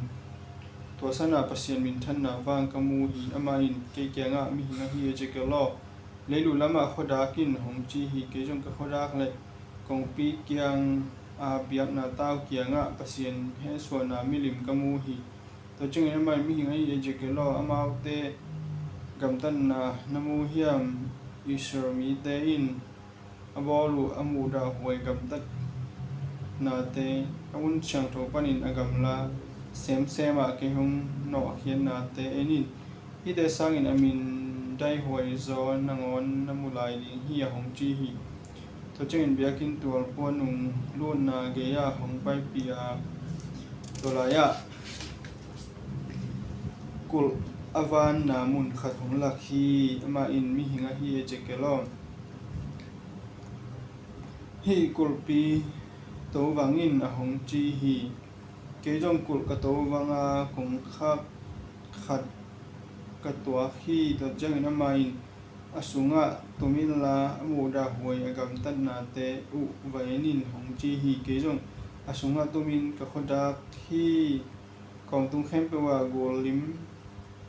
tua sana Pasian minthanna vang ka mu hi. Amah in kei kiangah, mihing ahi Ezekiel aw, leilu lamah khuadak in, hong ci hi. Kei zong ka khuadak le kongpi kiang a biakna tau kiangah Pasian hehsuahna milim ka mu hi. Tua ciangin amah in, mihing ahi Ezekiel aw, amaute gamtatna na mu hiam? Israel mite in a bawl uh a muhdahhuai gamtatnate, a mun siangtho panin a gamla semsem ah kei hong nawhkhiatnate en in. Hihte sangin a mindaihhuai zaw nangawn na mu lai ding hi, a hong ci hi. Tua ciangin biakinn tual puan nung lutna gei-ah hong paipih a, tua lai-ah kulh a vanna mun khat hong lak hi. Amah in, mihing ahi Ezekiel aw, hih kulhpi tovang in, a hong ci hi. Kei zong kulh ka tovang a, kongkhak khat ka tuak hi. Tua ciangin amah in, a sungah tum inla, a muhdahhuai a gamtatnate uh va en in, hong ci hi. Kei zong a sungah tumin ka khuadak hi. Kawmtung khempeuh ah gul lim,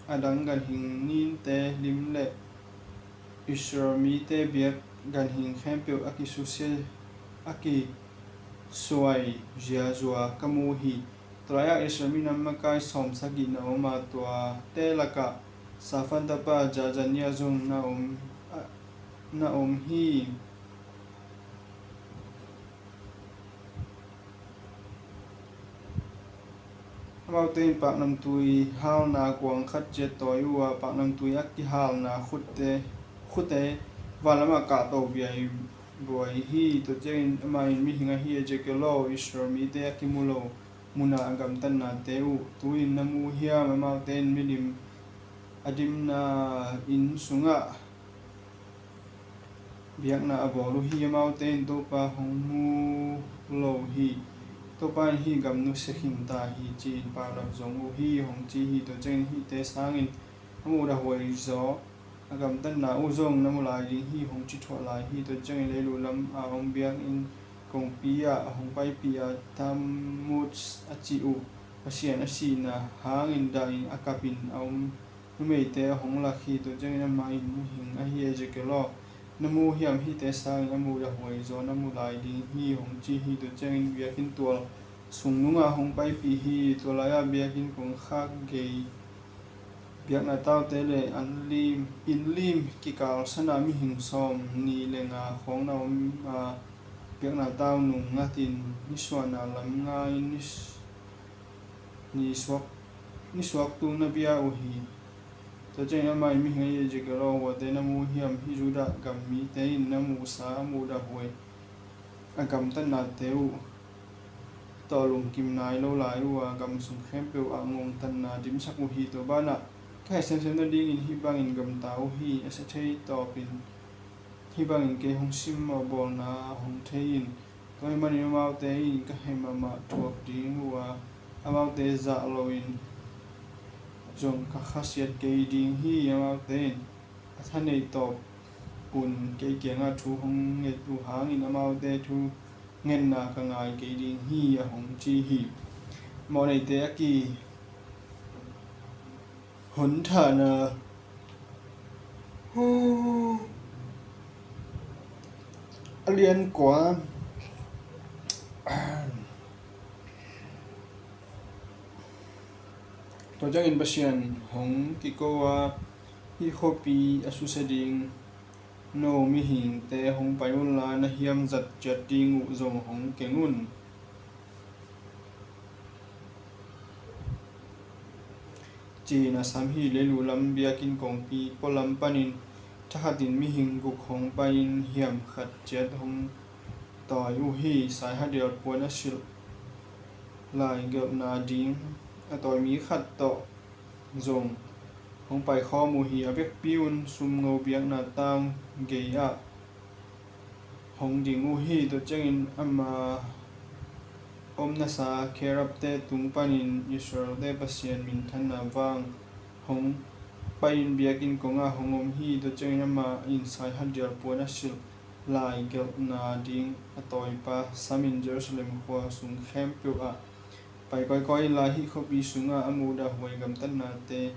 a dang ganhing ninte lim le Israel mite biak ganhing khempeuh a kisusia, a kisuai ziazua ka mu hi. Tua lai-ah Israel minam makai sawmsagih na om a, tuate lakah Safan tapa Jazania zong na om, na om hi. Amaute in paknamtui halna kuang khat ciat tawi uh a, paknamtui a kihalna khute, khute vanlamah kahto biaibuai hi. Tua ciangin amah in, mihing ahi Ezekiel aw, Israel mite a kimu lo munah a gamtatnate uh tu-in na mu hiam? Amaute in milim a dimna inn sungah biakna a bawl uh hi. Amaute in Topa hong mu lo hi. Topa in hih gam nusia khin ta hi, ci-in paulap zong uh hi, hong ci hi. Tua ciangin hihte sangin a muhdahhuai zaw a gamtatna uh zong na mu lai ding hi, hong ci thuah lai hi. Tua ciangin leilu lam a om biakinn kongpi ah hong paipih a, Tammuz a cih uh, Pasian a sihna hangin dahin a kapin a om numeite a hong lak hi. Tua ciangin amah in, mihing ahi Ezekiel aw, na mu hiam? Hihte sangin a muhdahhuai zaw na mu lai ding hi, hong ci hi. Tua ciangin biakinn tual sung nungah hong paipih hi. Tua lai-ah biakinn kongkhak gei, biakna taute le an lim, inn lim kikal sanah mihing sawm nih le nga khawng na om a, biakna tau nung ngatin nisuahna lam nga-in ni, nisuak, nisuak tung na bia uh hi. Tua ciangin amah in mihing ahi Ezekiel aw, huate na mu hiam? Hih Judah gam mite in na muhsa a muhdah huai a gamtatnate uh tawh lungkim nai lo lai uh a, gam sung khempeuh ah ngongtatna dimsak uh hi. Tua banah ka heh semsem nadingin hih bangin gamta uh hi. A sia thei tawpin hih bangin kei hong simmawh bawlna hong thei in. Tua ahih manin amaute in ka heh mahmah thuak ding uh a, amaute zah loin zong ka khasiat kei ding hi. Amaute in a thaneih tawpun kei kiangah thu hong nget uh hangin amaute thu ngetna ka ngai kei ding hi, a hong ci hi. Mawhneite a kihonthahna a lian kua. Tua ciangin Pasian hong kiko a, hih khuapi a susia ding no mihingte hong pai unla, na hiam zat ciat ding uh zong hong keng un, ci-in a sam hi. Leilu lam biakinn kongpi pualam panin thakhatin mihing guk hong pai-in hiam khat ciat hong tawi uh hi. Saihadial puan a silh lai gelhna ding a tawi mi khat tawh zong hong paikhawm uh hi. A vekpi-un sumngo biakna tang gei-ah hong ding uh hi. Tua ciangin ama omnasa kherubte tung panin Israelte Pasian minthanna vang hong pai-in biakinn kongah hong om hi. Tua ciangin amah in saihadial puan a silh lai gelhna ding a tawipa samin Jerusalem khua sung khempeuh ah pai kawikawi inla, hih khuapi sungah a muhdah huai gamtatnate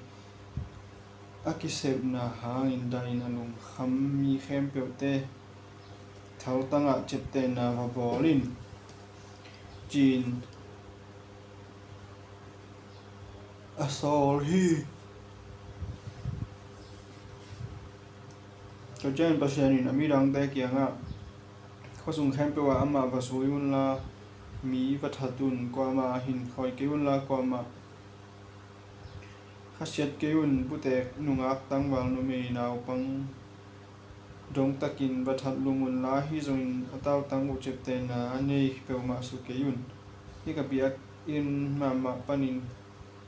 a kisepna hangin dah in a lungkham mi khempeuhte thaltangah ciaptehna va bawl in, ci-in a sawl hi. Tua ciangin Pasian in a midangte kiangah, khuasung khempeuh ah amah va zui unla, mi va that un, kuamah a hin khoi kei unla, kuamah khasiat kei un. Putek, nungak, tangval, numei, naupang dongtakin va that lum unla, ahi zongin a tautang uh ciaptehna a nei peuhmah suak kei un. Hih ka biakinn mahmah panin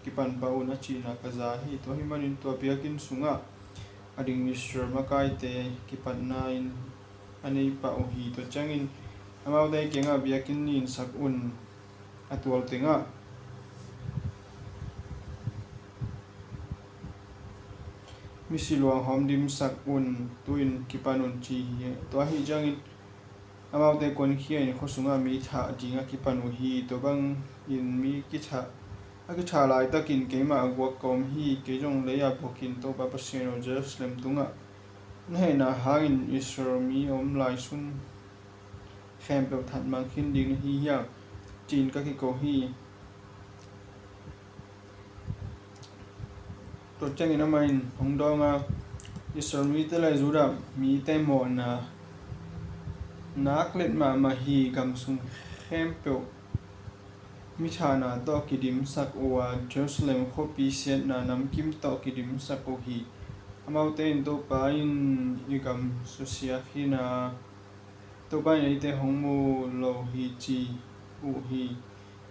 kipan pah un, a cihna ka za hi. Tua ahih manin tua biakinn sungah a ding Israel makaite kipatna in a nei pah uh hi. Tua ciangin amaute kiangah, biakinn ninsak un, a tual tengah misi luang hawm dimsak un, tu-in kipan un, ci hi. Tua ahih ciangin amaute kuankhia in khua sungah mi thah ding a kipan uh hi. Tua bangin mi kithah, a kithah laitakin keimah a guak ka om hi. Kei zong lei-ah buakin, Topa Pasian aw, Jerusalem tungah na hehna hangin Israel mi a om lai sun khempeuh thatmang khin ding na hi hiam, ci-in ka kiko hi. Tua ciangin amah in hong dawng a, Israel mite le Judah mite mawhna nak let mahmah hi. Gam sung khempeuh mithahna tawh kidimsak uh a, Jerusalem khuapi siatna namkim tawh kidimsak uh hi. Amaute in, Topa in i gam susia khin a, Topa in eite hong mu lo hi, ci uh hi.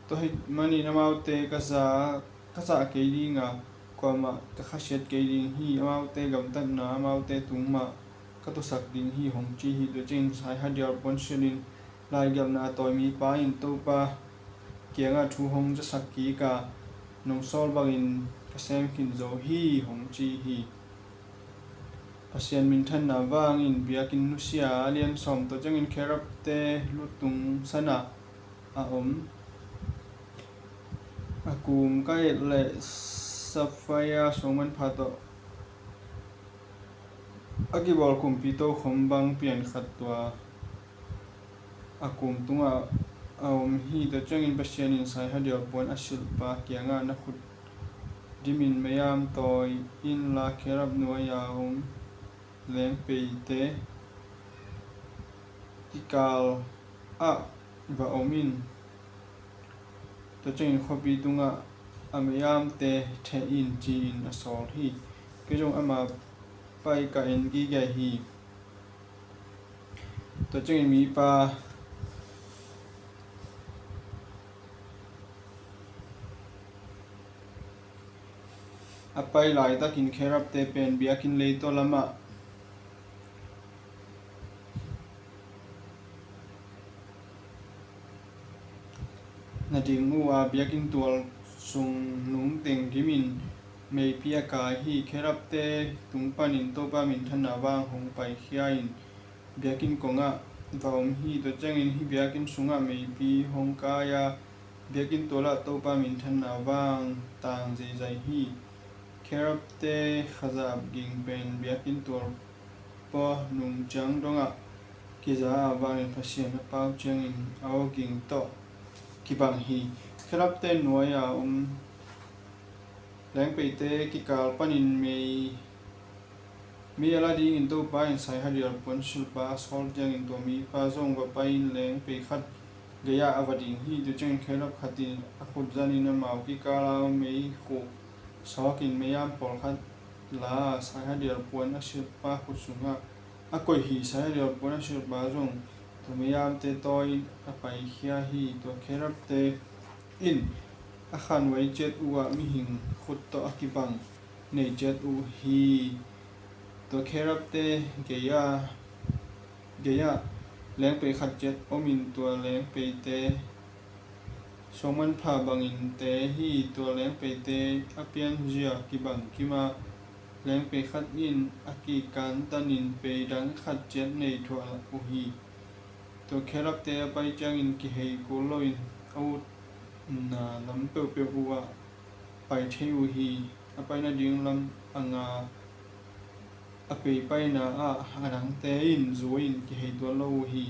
Tua ahih manin amaute ka za, ka zah kei ding a, kuamah ka khasiat kei ding hi. Amaute gamtatna amaute tung mah ka tusak ding hi, hong ci hi. Tua ciangin saihadial puan silhin lai gelhna a tawi mipa in Topa kiangah thu hong zasak kik a, nong sawl bangin ka sem khin zo hi, hong ci hi. Pasian minthanna vangin biakinn nusia a lian sawm. Tua ciangin kherubte lutung sanah a om, a kum kaih le sapphire suangmanpha tawh a kibawl kumpi tokhom bang pian khat tua a kum tungah a om hi. Tua ciangin Pasian in saihadial puan a silhpa kiangah, na khut dimin mei-am tawi inla, kherub nuai-a om lengpeite kikal ah va om in. Tua ciangin khuapi tungah a mei-amte theh in, ci-in a sawl hi. Kei zong ama pai ka en gige hi. Tua ciangin mipa a pai laitakin kherubte pen biakinn leitaw lamah na ding uh a, biakinn tual sung nungteng gimin meipi a kai hi. Kherubte tung panin Topa minthanna vang hong paikhia in biakinn kongah va om hi. Tua ciangin hih biakinn sungah meipi hong kai a, biakinn tualah Topa minthanna vang tang zeizai hi. Kherubte khazap ging pen biakinn tual pua nung ciang dongah kiza a, vangin Pasian a pau ciangin a aw ging tawh kibang hi. Kherubte nuai-a om lengpeite kikal panin mei, mei a la dingin Topa in saihadial puan silhpa a sawl ciangin tua mipa zong va pai-in lengpei khat gei-ah a va ding hi. Tua ciangin kherub khat in a khut zanin amau kikal a meikhu sawkin mei-am pawlkhat la a, saihadial puan a silhpa khut sungah a koih hi. Saihadial puan a silhpa zong tua mei-amte tawi-in a paikhia hi. Tua kherubte in a khanhuai ciat uh ah mihing khut tawh a kibang nei ciat uh hi. Tua kherubte gei-ah, gei-ah lengpei khat ciat omin tua lengpeite suangmanpha bangin te hi. Tua lengpeite a pianzia kibang kim a, lengpei khat in a kikantanin pei dang khat ciat nei thuah uh hi. Tua kherubte a pai ciangin kihei kul loin a utna lam peuhpeuh uh ah pai thei uh hi. A pai nading lam a nga a pei paina ah a dangte in zui-in kihei tuan lo uh hi.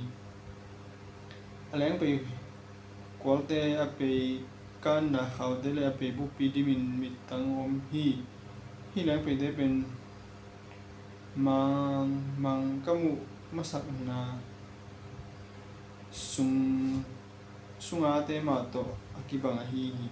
A lengpei kualte a pei kanna khaute le a pei bukpi dimin mittang om hi. Hih lengpeite pen mang, mang ka muh masakna sung, sungate mah tawh a kibang ahi hi.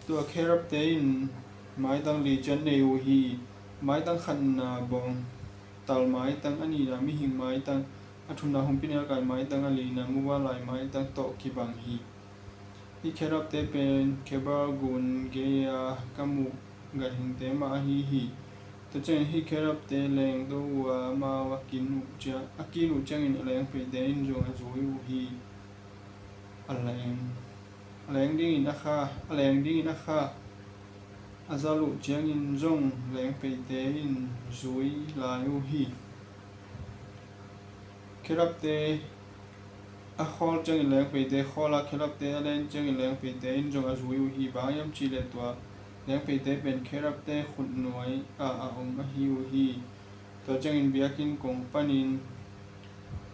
Tua kherubte in maitang li ciat nei uh hi. Maitang khatna bawngtal maitang, a nihna mihing maitang, a thumna humpinelkai maitang, a lina muvanlai maitang tawh kibang hi. Hih kherubte pen Khebar gun gei-a ka muh gaihingte mah ahi hi. Tua ciangin hih kherubte lengto uh a, amau a kin uh ciang, a kin uh ciangin a lengpeite in zong a zui uh hi. A leng, a leng dingin a kha, a leng dingin a kha a zalh uh ciangin zong lengpeite in zui lai uh hi. Kherubte a khawl ciangin lengpeite khawl a, kherubte a len ciangin lengpeite in zong a zui uh hi. Bang hiam cihleh tua lengpeite pen kherubte khutnuai ah a om ahi uh hi. Tua ciangin biakinn kong panin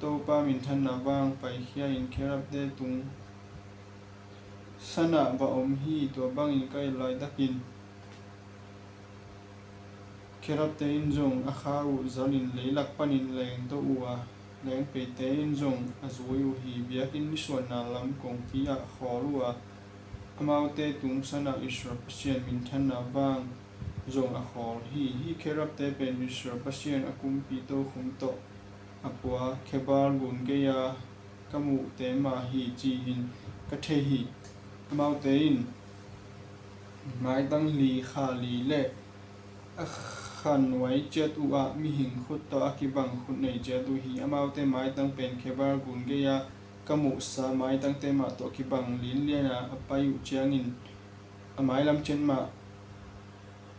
Topa minthanna vang paikhia in kherubte tung sanah va om hi. Tua bangin ka et laitakin kherubte in zong a kha uh zalhin leilak panin lengto uh a, lengpeite in zong a zui uh hi. Biakinn nisuahna lam kongpi ah khawl uh a, amaute tung sanah Israel Pasian minthanna vang zong a khawl hi. Hih kherubte pen Israel Pasian a kumpi tokhom tawh a pua Khebar gun gei-a ka muhte mah hi ci-in ka thei hi. Amaute in maitang li, kha li le a khanhuai ciat uh ah mihing khut tawh a kibang khut nei ciat uh hi. Amaute maitang pen Khebar gun gei-a ka muhsa maitangte mah tawh kibang linliana a pai uh ciangin a mailam ciat mah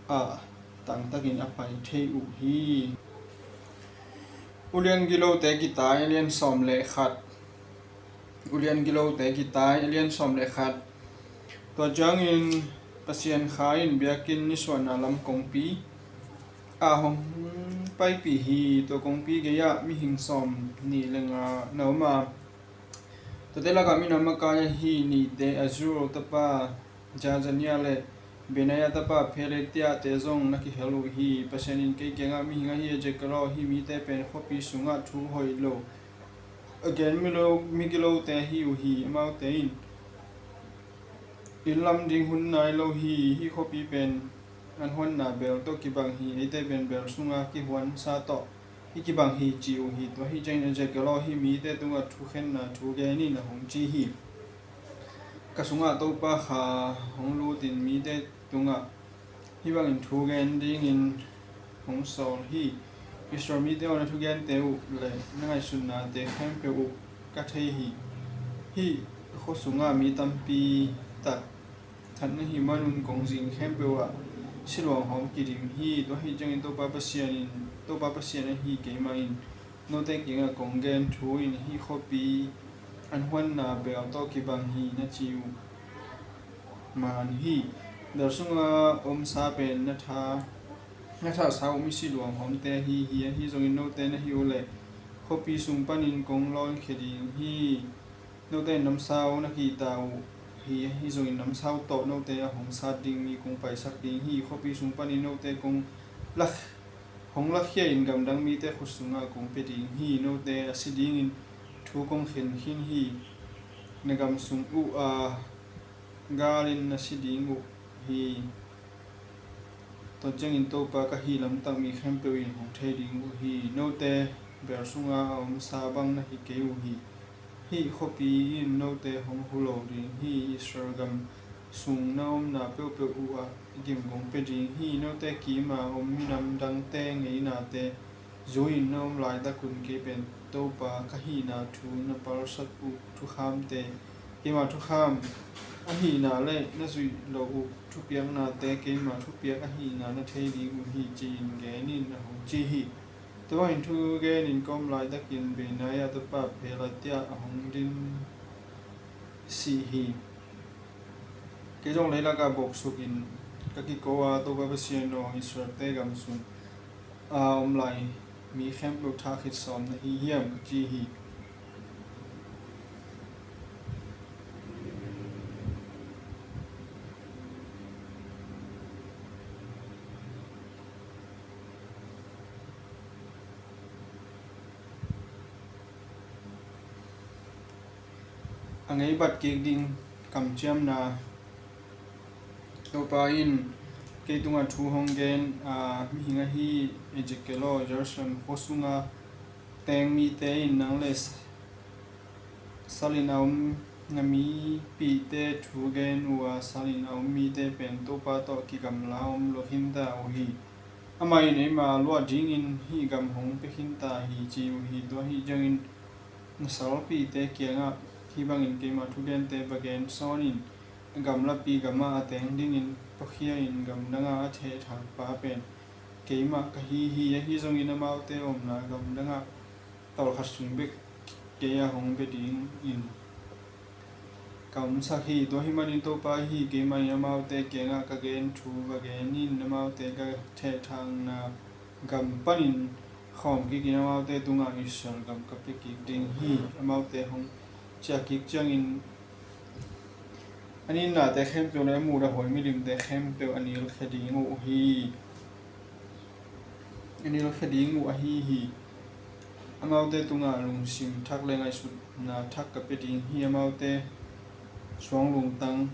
ah tangtakin a pai thei uh hi. Ulian Gilote Kitai, a lian sawm le khat. Ulian Gilote Kitai, a lian sawm le khat. Tua ciangin Pasian Kha in biakinn nisuahna lam kongpi ah hong paipih hi. Tua kongpi gei-ah mihing sawm nih le nga na om a, Tuate lakah minam a kai ahi nihte Azur tapa Jazania le Benaia tapa Pelatia te zong na kihel uh hi. Pasian in kei kiangah, mihing ahi Ezekiel aw, hih mite pen khuapi sungah thu hoih lo a gen mi lo, migilote ahi uh hi. Amaute in, inn lam ding hun nai lo hi. Hih khuapi pen an huanna bel tawh kibang hi. Eite pen bel sunga kihuansa tawh i kibang hi, ci uh hi. Tua ahi ciangin Ezekiel aw, hih mite tungah thukhenna thu gen in, a hong ci hi. Ka sungah Topa kha hong lutin mite tungah hih bangin thu gen dingin hong sawl hi. Israel mite aw, na thugente uh le na ngaihsutnate khempeuh uh ka thei hi. Hih khua sungah mi tampi tak that na hih manun kong zin khempeuh ah siluang hawm kidim hi. Tua ahi ciangin Topa Pasian in, Topa Pasian ahi keimah in note kiangah kong gen thu in, hih khuapi an huanna bel tawh kibang hi, na ci uh man hi. Bel sunga omsa pen na tha, na thahsa uh mi siluang hawmte ahi hi. Ahi zongin note na hih uh leh khuapi sung panin kong lawnkhia ding hi. Note in namsau na kihta uh hi. Ahi zongin namsau tawh note a hong sat ding mi kong paisak ding hi. Khuapi sung panin note kong lak, hong lakhia in gamdang mite khut sungah kong pia ding hi. Note a si dingin thu kong khen khin hi. Na gam sung uh a galin na si ding uh hi. Tua ciangin Topa ka hih lamtak mi khempeuh in hong thei ding uh hi. Note bel sunga a omsa bang na hi kei uh hi. Hih khuapi in note hong hu lo ding hi. Israel gam sung na omna peuhpeuh uh ah gim kong pia ding hi. Note kim a om minam dangte ngeinate zui-in na om laitakun kei pen Topa ka hihna thu na palsat uh thukhamte, keima thukham ahihna le na zuih loh uh thupiaknate keima thupiak ahihna na thei ding uh hi, ci-in gen in, a hong ci hi. Tua bangin thu genin ka om laitakin Benaia tapa Pelatia a hong din sih hi. Kei zong leilakah boksukin ka kiko a, Topa Pasian aw, Israelte gam sung a om lai mi khempeuh thah khit sawm na hi hiam, ka ci hi. A ngei bat kik ding kamciamna. Topa in kei tungah thu hong gen, a, mihing ahi Ezekiel aw, Jerusalem khua sunga teng mite in nang le salin a om na mipihte thu gen uh a, salin a om mite pen Topa tawh kigamla om lo khinta uh hi. Amah in eima luah dingin hih gam hong pia khinta hi, ci uh hi. Tua ahi ciangin na salpihte kiangah hih bangin keima thugente va gen sawn in, gamlapi gamah a teng dingin pakhia in gamdangah a thehthang pa pen keimah ka hi hi. Ahi zongin amaute omna gamdangah tawlkhat sung bek kei a hong bia dingin ka omsak hi. Tua ahih manin Topa ahi keimah in amaute kiangah ka gen thu va gen in, amaute ka thehthangna gam panin khawm kikin amaute tungah Israel gam ka pia kik ding hi. Amaute hong ciah kik ciangin a nitnate khempeuh le a mudah huai milimte khempeuh a nilkhia ding uh hi. A nilkhia ding uh ahi hi. Amaute tungah lungsim thak le ngaihsutna thak ka pia ding hi. Amaute suang lungtang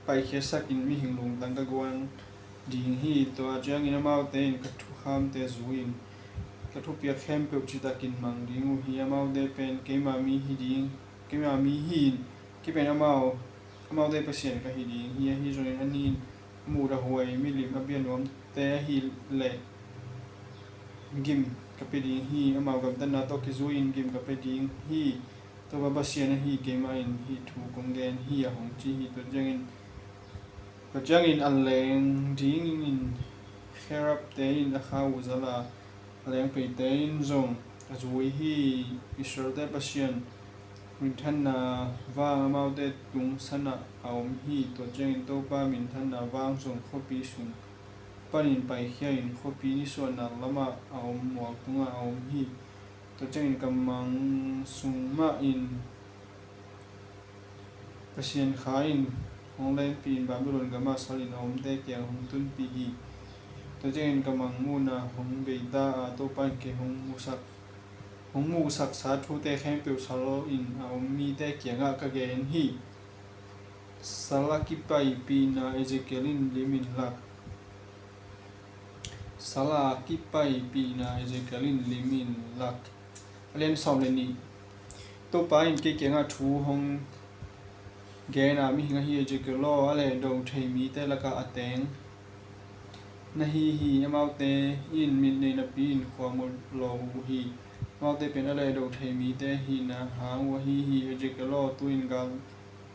paikhiasakin mihing lungtang ka guan ding hi. Tua ciangin amaute in ka thukhamte zui-in ka thupiak khempeuh citakin mang ding uh hi. Amaute pen keima mi hi ding, keima mi hi-in kei pen amau, amaute Pasian ka hi ding hi. Ahi zongin a nin mudah huai milim a bia nuamte ahih leh gim ka pia ding hi. Amau gamtatna tawh kizui-in gim ka pia ding hi. Topa Pasian ahi keimah in hih thu kong gen hi, a hong ci hi. Tua ciangin, tua ciangin a leng dingin kherubte in a kha uh zal a, a lengpeite in zong a zui hi. Israelte Pasian minthanna vang amaute tung sanah a om hi. Tua ciangin Topa minthanna vang zong khuapi sung panin paikhia in khuapi nisuahna lamah a om mual tungah a om hi. Tua ciangin ka mang sung mahin Pasian Kha in hong lenpih in Babylon gamah sal in a omte kiang hong tunpih hi. Tua ciangin ka mangmuhna hong beita a, Topa in kei hong musak, hong muhsaksa thute khempeuh sal in a om mite kiangah ka gen hi. Sal a kipaipihna Ezekiel in lim in lak. Sal a kipaipihna Ezekiel in lim in lak. A lian sawm le nih. Topa in kei kiangah thu hong gen a, mihing ahi Ezekiel aw, a lehdo thei mite lakah a teng na hi hi. Amaute in mit nei napi in khuam lo uh hi. Amaute pen a lehdo thei mite hihna hang uh ahi hi. Ezekiel aw, tu-in gal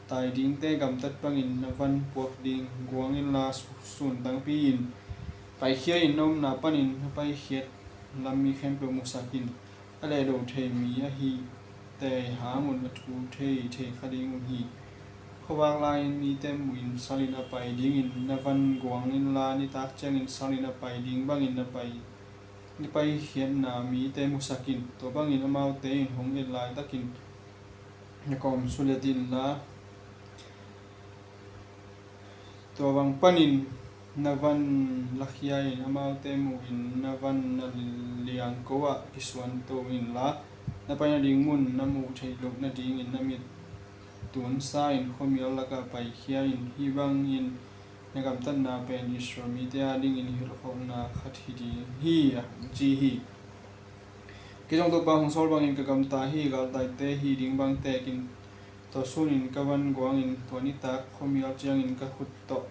tai dingte gamtat bangin na van puak ding. Guang inla, su-, sun tangpi in paikhia in, na omna panin na paikhiat lam mi khempeuh musak in. A lehdo thei mi ahite hang un a thu thei thei kha ding uh hi. Khuavak lai-in mite muhin sal in a pai dingin na van guang inla, nitak ciangin sal in a pai ding bangin na pai, na paikhiatna mite musak in. Tua bangin amaute in hong et laitakin na kawm sulet inla, tua bang panin na van lakhia in, amaute muhin na van na liangko ah kisuanto inla, na pai nading mun na muh theih loh nadingin na mit tunsa in khuamial lakah paikhia in. Hih bangin na gamtatna pen Israel mite adingin hilhkholhna khat hi ding hi, a hong ci hi. Kei zong Topa hong sawl bangin ka gamta hi. Galtaite hih ding bang tekin tua sunin ka van guangin, tua nitak khuamial ciangin ka khut tawh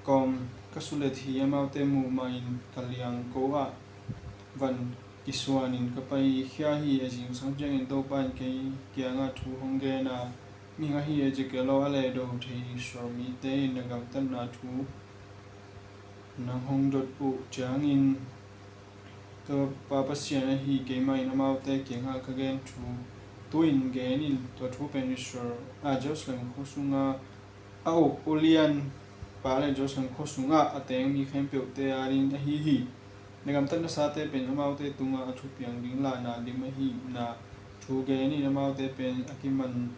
kawm ka sulet hi. Amaute muh mahin ka liangko ah van kisuanin ka paikhia hi. A zingsang ciangin Topa in kei kiangah thu hong gen a, mihing ahi Ezekiel aw, a lehdo thei Israel mite in na gamtatna thu nang hong dot uh ciangin, Topa Pasian ahi keimah in amaute kiangah ka gen thu tu-in gen in. Tua thu pen Israel, a, Jerusalem khua sungah a uk ulianpa le Jerusalem khua sungah a teng mi khempeuhte ading ahi hi. Na gamtat nasate pen amaute tungah a thupiang ding lahna lim ahihna thu gen in. Amaute pen a kiman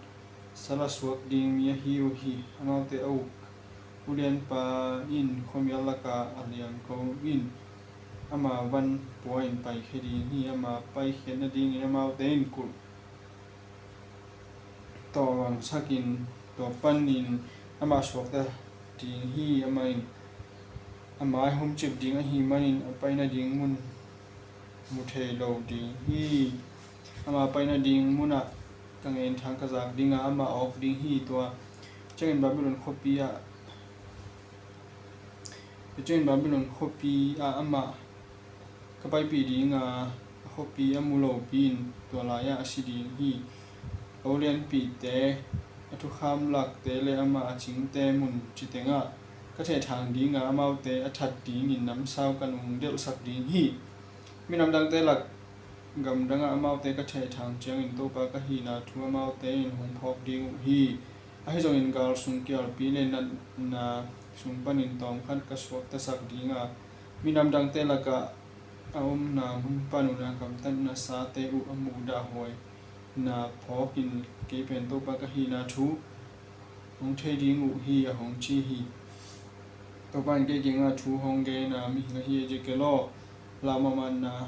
sal a suak ding mi ahi uh hi. Amaute a uk ulianpa in khuamial lakah a liangko in ama van pua in paikhia ding hi. Ama paikhiat nadingin amaute in kulh tawh vangsakin, tua panin amah suakta ding hi. Amah in a mai humcip ding ahih manin a pai nading mun mu thei lo ding hi. Ama pai nading munah ka ngenthang ka zak ding a, amah a awk ding hi. Tua ciangin Babylon khuapi ah, tua ciangin Babylon khuapi ah amah ka paipih ding a, a khuapi a mu lopi-in tua lai-ah a si ding hi. A ulianpihte, a thukham lakte le amah a cingte mun ci tengah ka thehthang ding a, amaute a that dingin namsau ka nungdelhsak ding hi. Minam dangte lak gamdangah amaute ka thehthang ciangin Topa ka hihna thu amaute in hong phawk ding uh hi. Ahi zongin gal sung kialpi le natna sung panin tawmkhat ka suaktasak ding a, minam dangte lakah a omna mun panun a gamtat nasate uh a muhdahhuaina phawkin kei pen Topa ka hihna thu hong thei ding uh hi, a hong ci hi. Topa in kei kiangah thu hong gen a, mihing ahi Ezekiel aw, lau mahmahna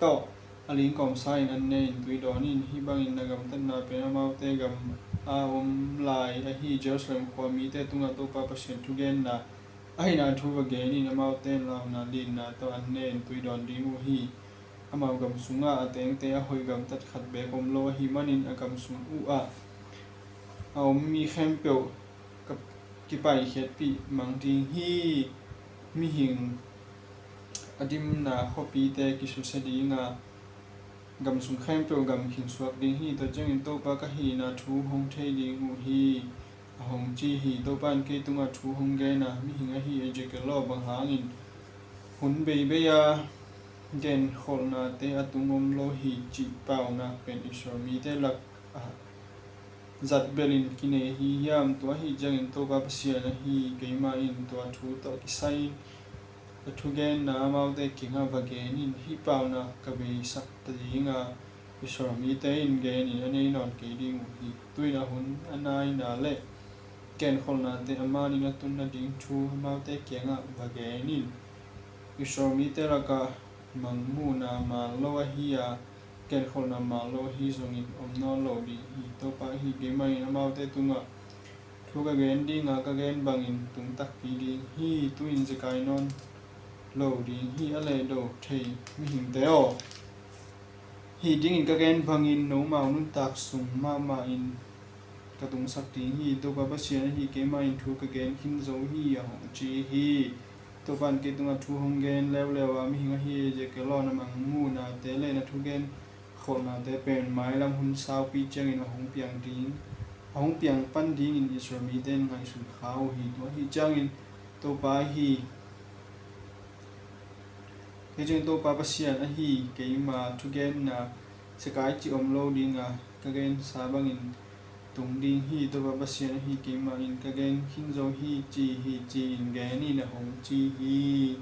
tawh a ling kawmsa in an ne in tui dawn in. Hih bangin na gamtatna pen amaute gam a om lai ahi Jerusalem khua mite tungah Topa Pasian thugenna ahihna thu va gen in. Amaute in launa linna tawh an ne in tui dawn ding uh hi. Amau gam sungah a tengte a hoih gamtat khat beek om lo ahih manin a gam sung uh ah a om mi khempeuh ka kipaikhiatpih mang ding hi. Mihing a dimna khuapite kisusia ding a, gam sung khempeuh gam khin suak ding hi. Tua ciangin Topa ka hihna thu hong thei ding uh hi, a hong ci hi. Topa in kei tungah thu hong gen a, mihing ahi Ezekiel aw, bang hangin hun beibei a genkholhnate a tung om lo hi cih paunak pen Israel mite lakah zat belin kinei ahi hiam? Tua ahih ciangin Topa Pasian ahi keimah in tua thu tawh kisai-in ka thugenna amaute kiangah va gen in. Hih paunak ka beisak ta ding a, Israel mite in genin a nei nawn kei ding uh hi. Tu-in a hun a naina le genkholhnate a manin a tun nading thu amaute kiangah va gen in. Israel mite lakah mangmuhna maan lo ahi a, genkholhna maan lo ahi zongin om nawn lo ding hi. Topa ahi keimah in amaute tungah thu ka gen ding a, ka gen bangin tung takpi ding hi. Tu-in zekai nawn lo ding hi, a lehdo thei mihingte aw. Hih dingin ka gen bangin nomau nuntak sung mahmah in ka tungsak ding hi. Topa Pasian ahi keimah in thu ka gen khin zo hi, a hong ci hi. Topa in kei tungah thu hong gen leuleu a, mihing ahi Ezekiel aw, na mangmuhnate le na thugen kholhnate pen mailam hun saupi ciangin a hong piang ding, a hong piang pan dingin Israel mite in ngaihsun kha uh hi. Tua ahi ciangin Topa ahi, kei ciang Topa Pasian ahi keima thugenna zekai cih om lo ding a, ka gensa bangin tung ding hi. Topa Pasian ahi keima in ka gen khin zo hi, ci hi, ci-in gen in, a hong ci hi.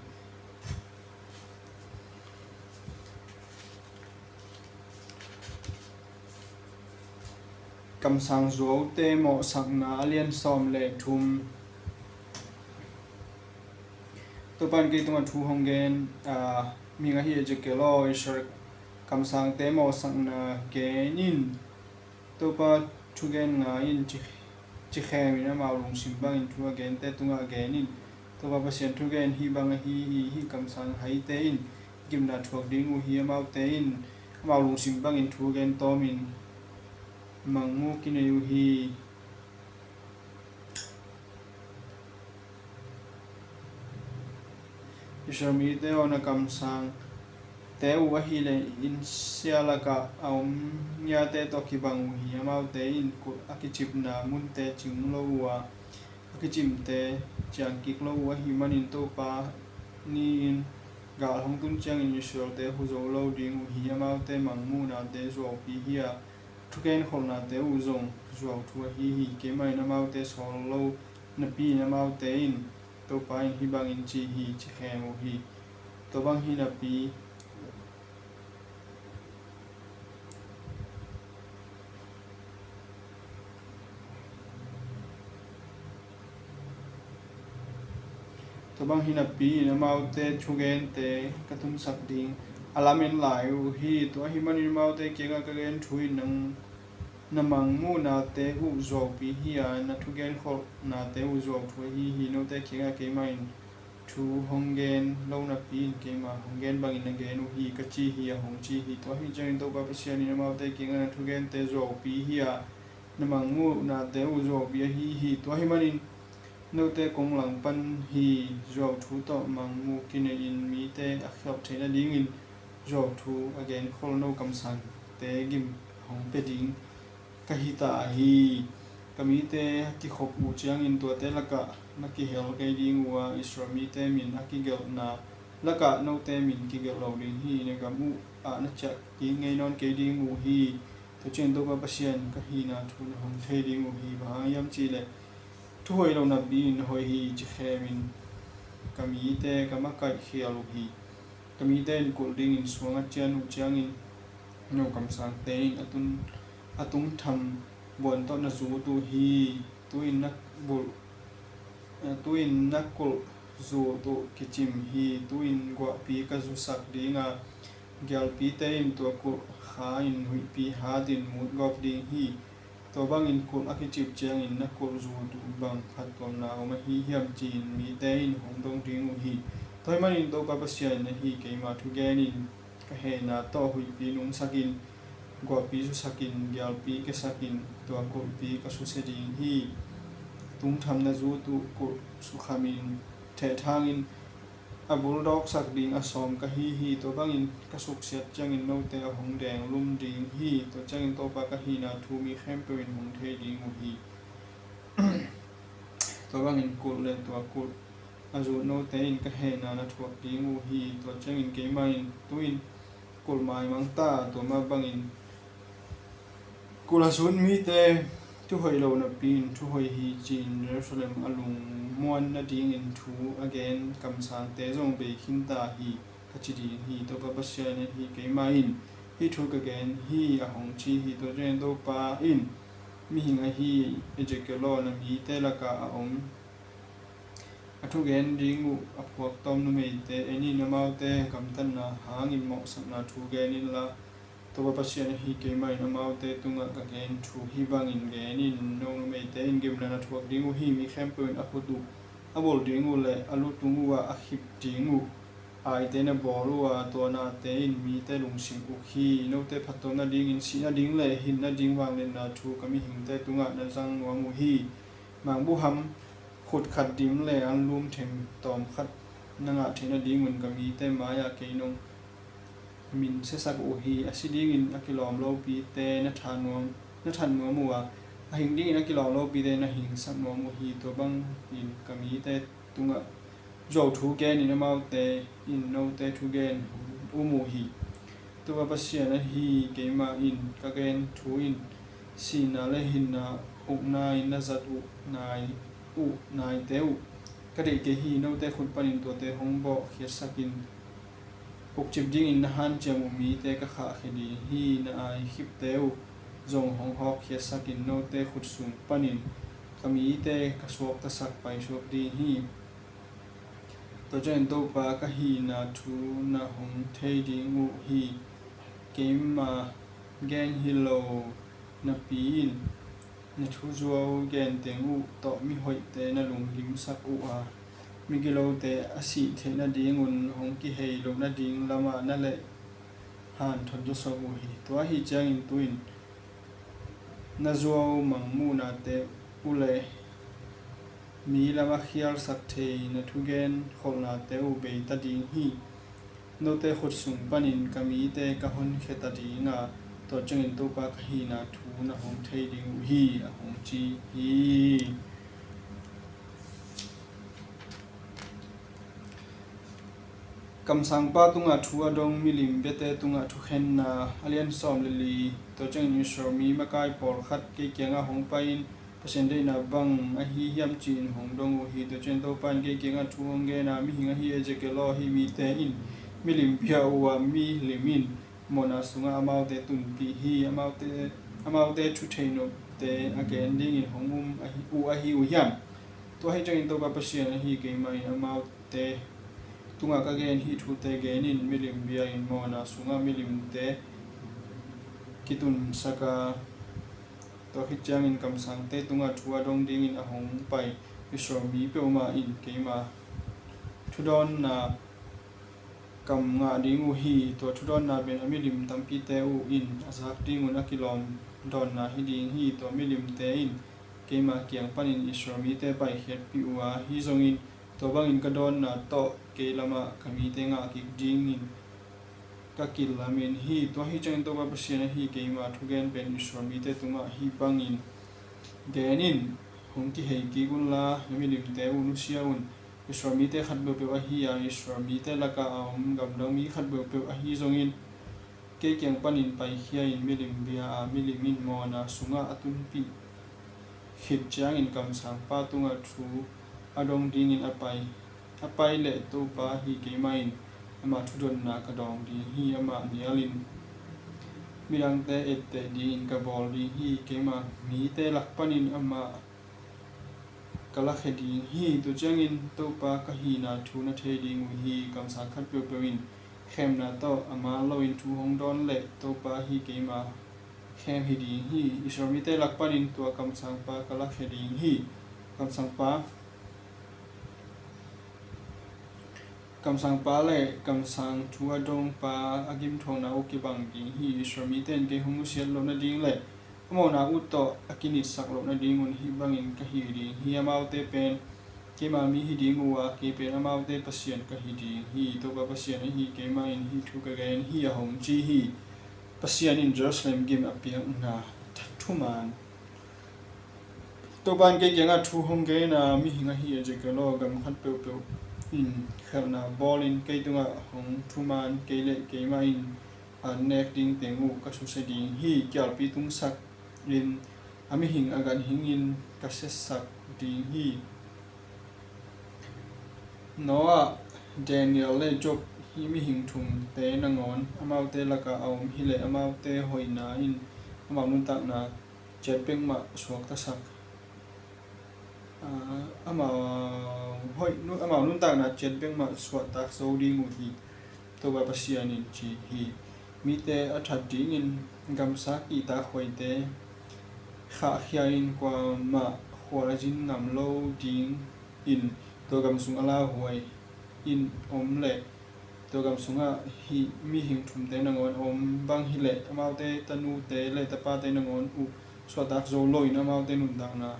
Kamsang zuaute mawhsakna a lian sawm le thum. Topa in kei tungah thu hong gen, aa, mihing ahi Ezekiel aw, Israel kamsangte mawhsakna gen in. Topa thugen ngai in, ci, ci khem in, amau lungsim bangin thu a gente tungah gen in. Topa Pasian thugen hih bang ahi hi. Hih kamsang haite in gimna thuak ding uh hi. Amaute in amau lungsim bangin thu gen tawmin mangmuh kinei uh hi. Israel mite aw, na kamsangte uh ahih leh inn sia lakah a om ngiate tawh kibang uh hi. Amaute in kulh a kicipna munte cing lo uh a, a kicimte ciang kik lo uh ahih manin Topa ni-in gal hong tun ciangin Israelte hu zo lo ding uh hi. Amaute mangmuhnate zuaupi hi a, thugen kholhnate uh zong zuauthu ahi hi. Keimah in amaute sawl lo napi-in amaute in Topa in hih bangin ci hi, ci khem uh hi. Tua bang hi napi, tua bang hi napi-in amaute thugente ka tunsak ding a lamen lai uh hi. Tua ahih manin amaute kiangah ka gen thu in nang na mangmuhnate uh zuaupi hi a, na thugen kholhnate uh zuauthu ahi hi. Note kiangah keimah in thu hong gen lo napi-in keima hong gen bangin na gen uh hi, ka ci hi, a hong ci hi. Tua ahih ciangin Topa Pasian in amaute kiangah na thugente zuaupi hi a, na mangmuhnate uh zuaupi ahi hi. Tua ahih manin note kong langpan hi. Zuauthu tawh mangmuh kinei-in mite a khialh theih nadingin zuauthu a genkhol no kamsangte gim hong pia ding ka hi ta hi. Ka mite a kikhop uh ciangin tuate lakah na kihel kei ding uh a, Israel mite min a kigelhna lakah note min kigelh lo ding hi. Na gam uh ah na ciah kik ngei nawn kei ding uh hi. Tua ciangin Topa Pasian ka hihna thu na hong thei ding uh hi. Bang hang hiam cihleh thuhoih lo napi-in hoih hi, ci khemin ka mite ka makaih khial uh hi. Ka mite in kulh dingin suang a cian uh ciangin no kamsangte in a tun, a tungtham buan tawh na zut uh hi. Tu-in na bulh, tu-in na kulh zut uh kicim hi. Tu-in guahpi ka zusak ding a, gialpite in tua kulh kha-in huihpi hatin mut gawp ding hi. Tua bangin kulh a kicip ciangin na kulh zut uh bang phattuamna om ahi hiam, ci-in mite in hong dong ding uh hi. Tua ahih manin Topa Pasian ahi keima thugen in ka hehna tawh huihpi nungsakin, guahpi zusakin, gialpi kiasakin, tua kulhpi ka susia ding hi. Tungtham na zut uh kulh sukhamin thehthangin a buldawksak ding a sawm ka hi hi. Tua bangin ka suksiat ciangin note a hong denglum ding hi. Tua ciangin Topa ka hihna thu mi khempeuh in hong thei ding uh hi. Tua bangin kulh le tua kulh a zut note in ka hehna na thuak ding uh hi. Tua ciangin keimah in tu-in kulh maimang ta, tua mah bangin kulh a zut mite thuhoih lo napi-in thuhoih hi, ci-in Jerusalem a lungmuan nadingin thu a gen kamsangte zong bei khin ta hi, ka ci ding hi. Topa Pasian ahi keimah in hih thu ka gen hi, a hong ci hi. Tua ciangin Topa in, mihing ahi Ezekiel aw, na mite lakah a om a thugen ding uh a phuaktawm numeite en in, amaute gamtatna hangin mawhsakna thu gen inla, Topa Pasian ahi keimah in amaute tungah ka gen thu hih bangin gen in. No numeite in gimna na thuak ding uh hi. Mi khempeuh in a khut uh a bol ding uh le a lu tung uhah a khip ding uh aite na bawl uh a, tua nate in mite lungsim uk hi. Note phattuam nadingin sih nading le hin nading vangliatna thu ka mihingte tungah na zang nuam uh hi. Mangbuham khut khat dim le anlum theng tawm khat na ngah theih nadingun ka mite mai-ah kei nong min siasak uh hi. A si dingin a kilawm lopite na that nuam, na that nuam uh a, a hing dingin a kilawm lopite na hingsak nuam uh hi. Tua bangin ka mite tungah zuau thu genin amaute in note thugen um uh hi. Topa Pasian ahi keimah in ka gen thu in sihna le hinna ukna in na zat uh nai uh naite uh ka deih kei hi. Note khut panin tuate hong bawhkhiatsakin ukcip dingin na hanciam uh mite ka khahkhia ding hi. Na ai khipte uh zong hong hawkkhiatsakin note khut sung panin ka mite ka suaktasak paisuak ding hi. Tua ciangin Topa ka hihna thu na hong thei ding uh hi. Keima gen hi lo napi in na thuzuau genteng uh tawh mihoihte na lunggimsak uh a, migilote a sih theih nadingun hong kihei loh nading lamah na leh hanthot zawsop uh hi. Tua ahi ciangin tu-in na zuau mangmuhnate uh le mi lam a khialsak thei na thugen kholhnate uh beita ding hi. Note khut sung panin ka mite ka honkhia ta ding a, tua ciangin Topa ka hihna thu na hong thei ding uh hi, a hong ci hi. Kamsangpa tungah thu a dong milim biate tungah thukhenna, a lian sawm le li. Tua ciangin Israel mi makai pawlkhat kei kiangah hong pai-in, Pasian deihna bang ahi hiam ci-in hong dong uh hi. Tua ciangin Topa in kei kiangah thu hong gen a, mihing ahi Ezekiel aw, hih mite in milim bia uh a, milim in mawhna sungah amaute tunpih hi. Amaute, amaute thutheihnopte a gen dingin hong um ahi, uh ahi uh hiam? Tua ahi ciangin Topa Pasian ahi keimah in amaute tungah ka gen hih thute genin, milim bia in mawhna sungah milimte kitunsak a, tua khit ciangin kamsangte tungah thu a dong dingin a hong pai Israel mi peuhmah in keima thudawnna kam ngah ding uh hi. Tua thudawnna pen a milim tampite uh in a zak dingun a kilawm dawnna hi ding hi. Tua milimte in keima kiang panin Israel mite paikhiatpih uh a, ahi zongin tua bangin ka dawnna tawh kei lamah ka mite ngah kik dingin ka kilamen hi. Tua ahi ciangin Topa Pasian ahi keima thugen pen Israel mite tungah hih bangin genin, hong kihei kik unla na milimte uh nusia un. Israel mite khat peuhpeuh ahi a, Israel mite lakah a om gamdang mi khat peuhpeuh ahi zongin kei kiang panin paikhia in, milim bia a milim in mawhna sungah a tunpih khit ciangin kamsangpa tungah thu a dong dingin a pai, a pai leh Topa ahi keimah in amah thudotna ka dawng ding hi. Amah nialin midangte etteh dingin ka bawl ding hi. Keima mite lak panin amah ka lakhia ding hi. Tua ciangin Topa ka hihna thu na thei ding uh hi. Kamsang khat peuhpeuh in khemna tawh a man loin thu hong dawn leh Topa ahi keima khem hi ding hi. Israel mite lak panin tua kamsangpa ka lakhia ding hi. Kamsangpa Kamsangpa le kamsang thu a dongpa a gimthuakna uh kibang ding hi. Israel mite in kei hong nusiat loh nading le a mawhna uh tawh a kinitsak loh nadingun hih bangin ka hih ding hi. Amaute pen keima mi hi ding uh a, kei pen amaute Pasian ka hi ding hi. Topa Pasian ahi keimah in hih thu ka gen hi, a hong ci hi. Pasian in Jerusalem gim a piakna thuman. Topa in kei kiangah thu hong gen a, mihing ahi Ezekiel aw, gam khat peuhpeuh in khelhna bawlin kei tungah hong thuman, kei le keimah in a nek ding teng uh ka susia ding hi. Kialpi tungsak in a mihing a ganhing in ka siasak ding hi. Noah, Daniel le Job Hih mihing thumte nangawn amaute lakah a om hileh amaute hoihna in amau nuntakna ciat bek mah suaktasak, aa, amau hoih, nu-, amau nuntakna ciat bek mah suahtak zo ding uh hi, Topa Pasian in ci hi. Mite a that dingin gamsa kihtak huaite khahkhia in kuamah khualzin ngam lo dingin tua gam sung a lauhuai in om leh tua gam sungah hih mihing thumte nangawn a om bang hileh amaute tanute le tapate nangawn uh suahtak zo loin amaute nuntakna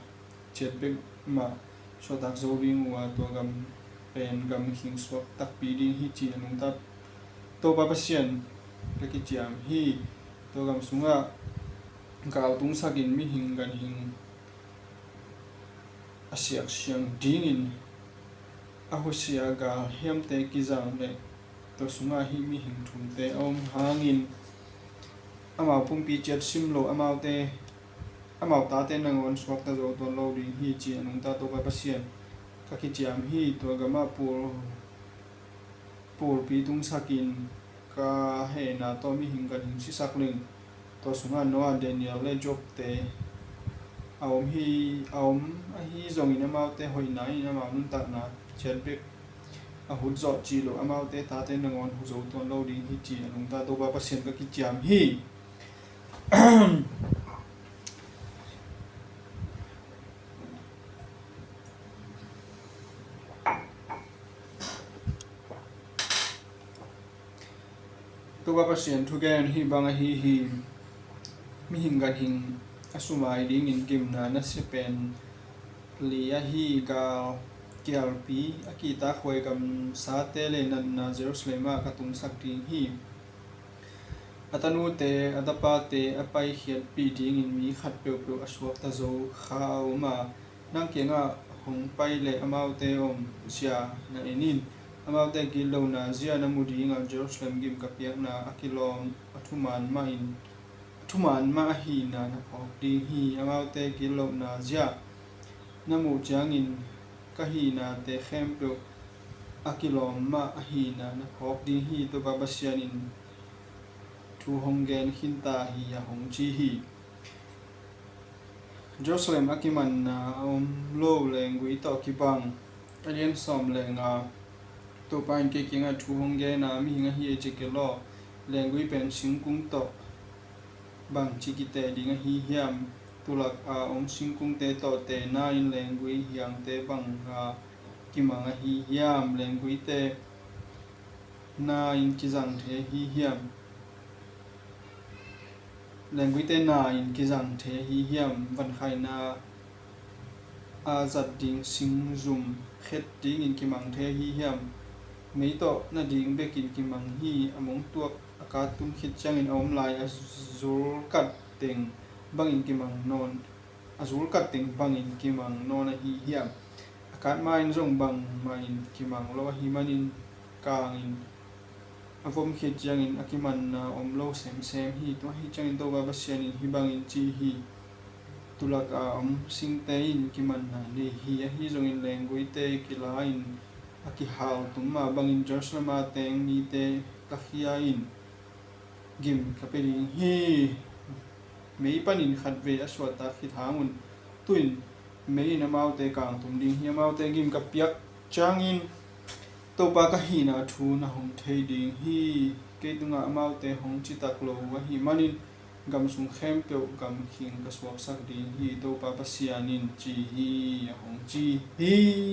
ciat bek mah suahtak zo ding uh a, tua gam pen gam khing suak takpi ding hi, ci a nungta Topa Pasian ka kiciam hi. Tua gam sungah gal tungsakin mihing ganhing a siaksiang dingin a husia galhiamte kizang leh tua sungah hih mihing thumte a om hangin amau pumpi ciat sim lo amaute, amau tate nangawn suakta zo tuan lo ding hi, ci a nungta Topa Pasian ka kiciam hi. Tua gamah pul, pulpi tungsakin ka hehna tawh mihing ganhing sisak ling. Tua sungah Noah, Daniel le Job-te a om hi, a om ahi zongin amaute hoihna in amau nuntakna ciat bek a hutzawh cih loh amaute tate nangawn hu zo tuan lo ding hi, ci a nungta Topa Pasian ka kiciam hi. Topa Pasian thugen hih bang ahi hi. Mihing ganhing a sumai dingin gimna nasia pen li ahi gal kialpi a kihtak huai gamsate le natna Jerusalem ah ka tungsak ding hi. A tanute a tapate a paikhiatpih dingin mi khat peuhpeuh a suakta zo kha a om a, nang kiangah hong pai leh amaute om zia na en in. Amaute gitlohna zia na mu dingah Jerusalem gim ka piakna a kilawm a thuman mahin, a thuman mah ahihna na phawk ding hi. Amaute gitlohna zia na muh ciangin ka hihnate khempeuh a kilawm mah ahihna na phawk ding hi, Topa Pasian in thu hong gen khinta hi, a hong ci hi. Jerusalem a kimanna a om lo lenggui tawh kibang. A lian sawm le nga. Topa in kei kiangah thu hong gen a, mihing ahi Ezekiel aw, lenggui pen singkung tawh bangci kiteh ding ahi hiam? Tulak a om singkungte tawh tena in lenggui hiangte banga kimang ahi hiam? Lengguite na in kizang thei ahi hiam? Lengguite na in kizang thei ahi hiam? Vankhaina a zat ding singzum khet dingin kimang thei ahi hiam? Mei tawh na ding bekin kimang hi. A mongtuak a kat tum khit ciangin a om lai a zulkat teng bangin kimang nawn, a zulkat teng bangin kimang nawn ahi hiam? A kat ma-in zong bangmahin kimang lo ahi manin kangin a vom khit ciangin a kimanna om lo semsem hi. Tua ahi ciangin Topa Pasian in hih bangin ci hi. Tulak a om singte in kimanna nei hi. Ahi zongin lengguite kila-in a kihal tum mah bangin Jerusalem a teng mite ka khia in gim ka pia ding hi. Mei panin khatvei a suahtak khit hangun tu-in mei in amaute kangtum ding hi. Amaute gim ka piak ciangin Topa ka hihna thu na hong thei ding hi. Kei tungah amaute hong citak lo uh ahih manin gam sung khempeuh gam khing ka suaksak ding hi, Topa Pasian in ci hi, a hong ci hi.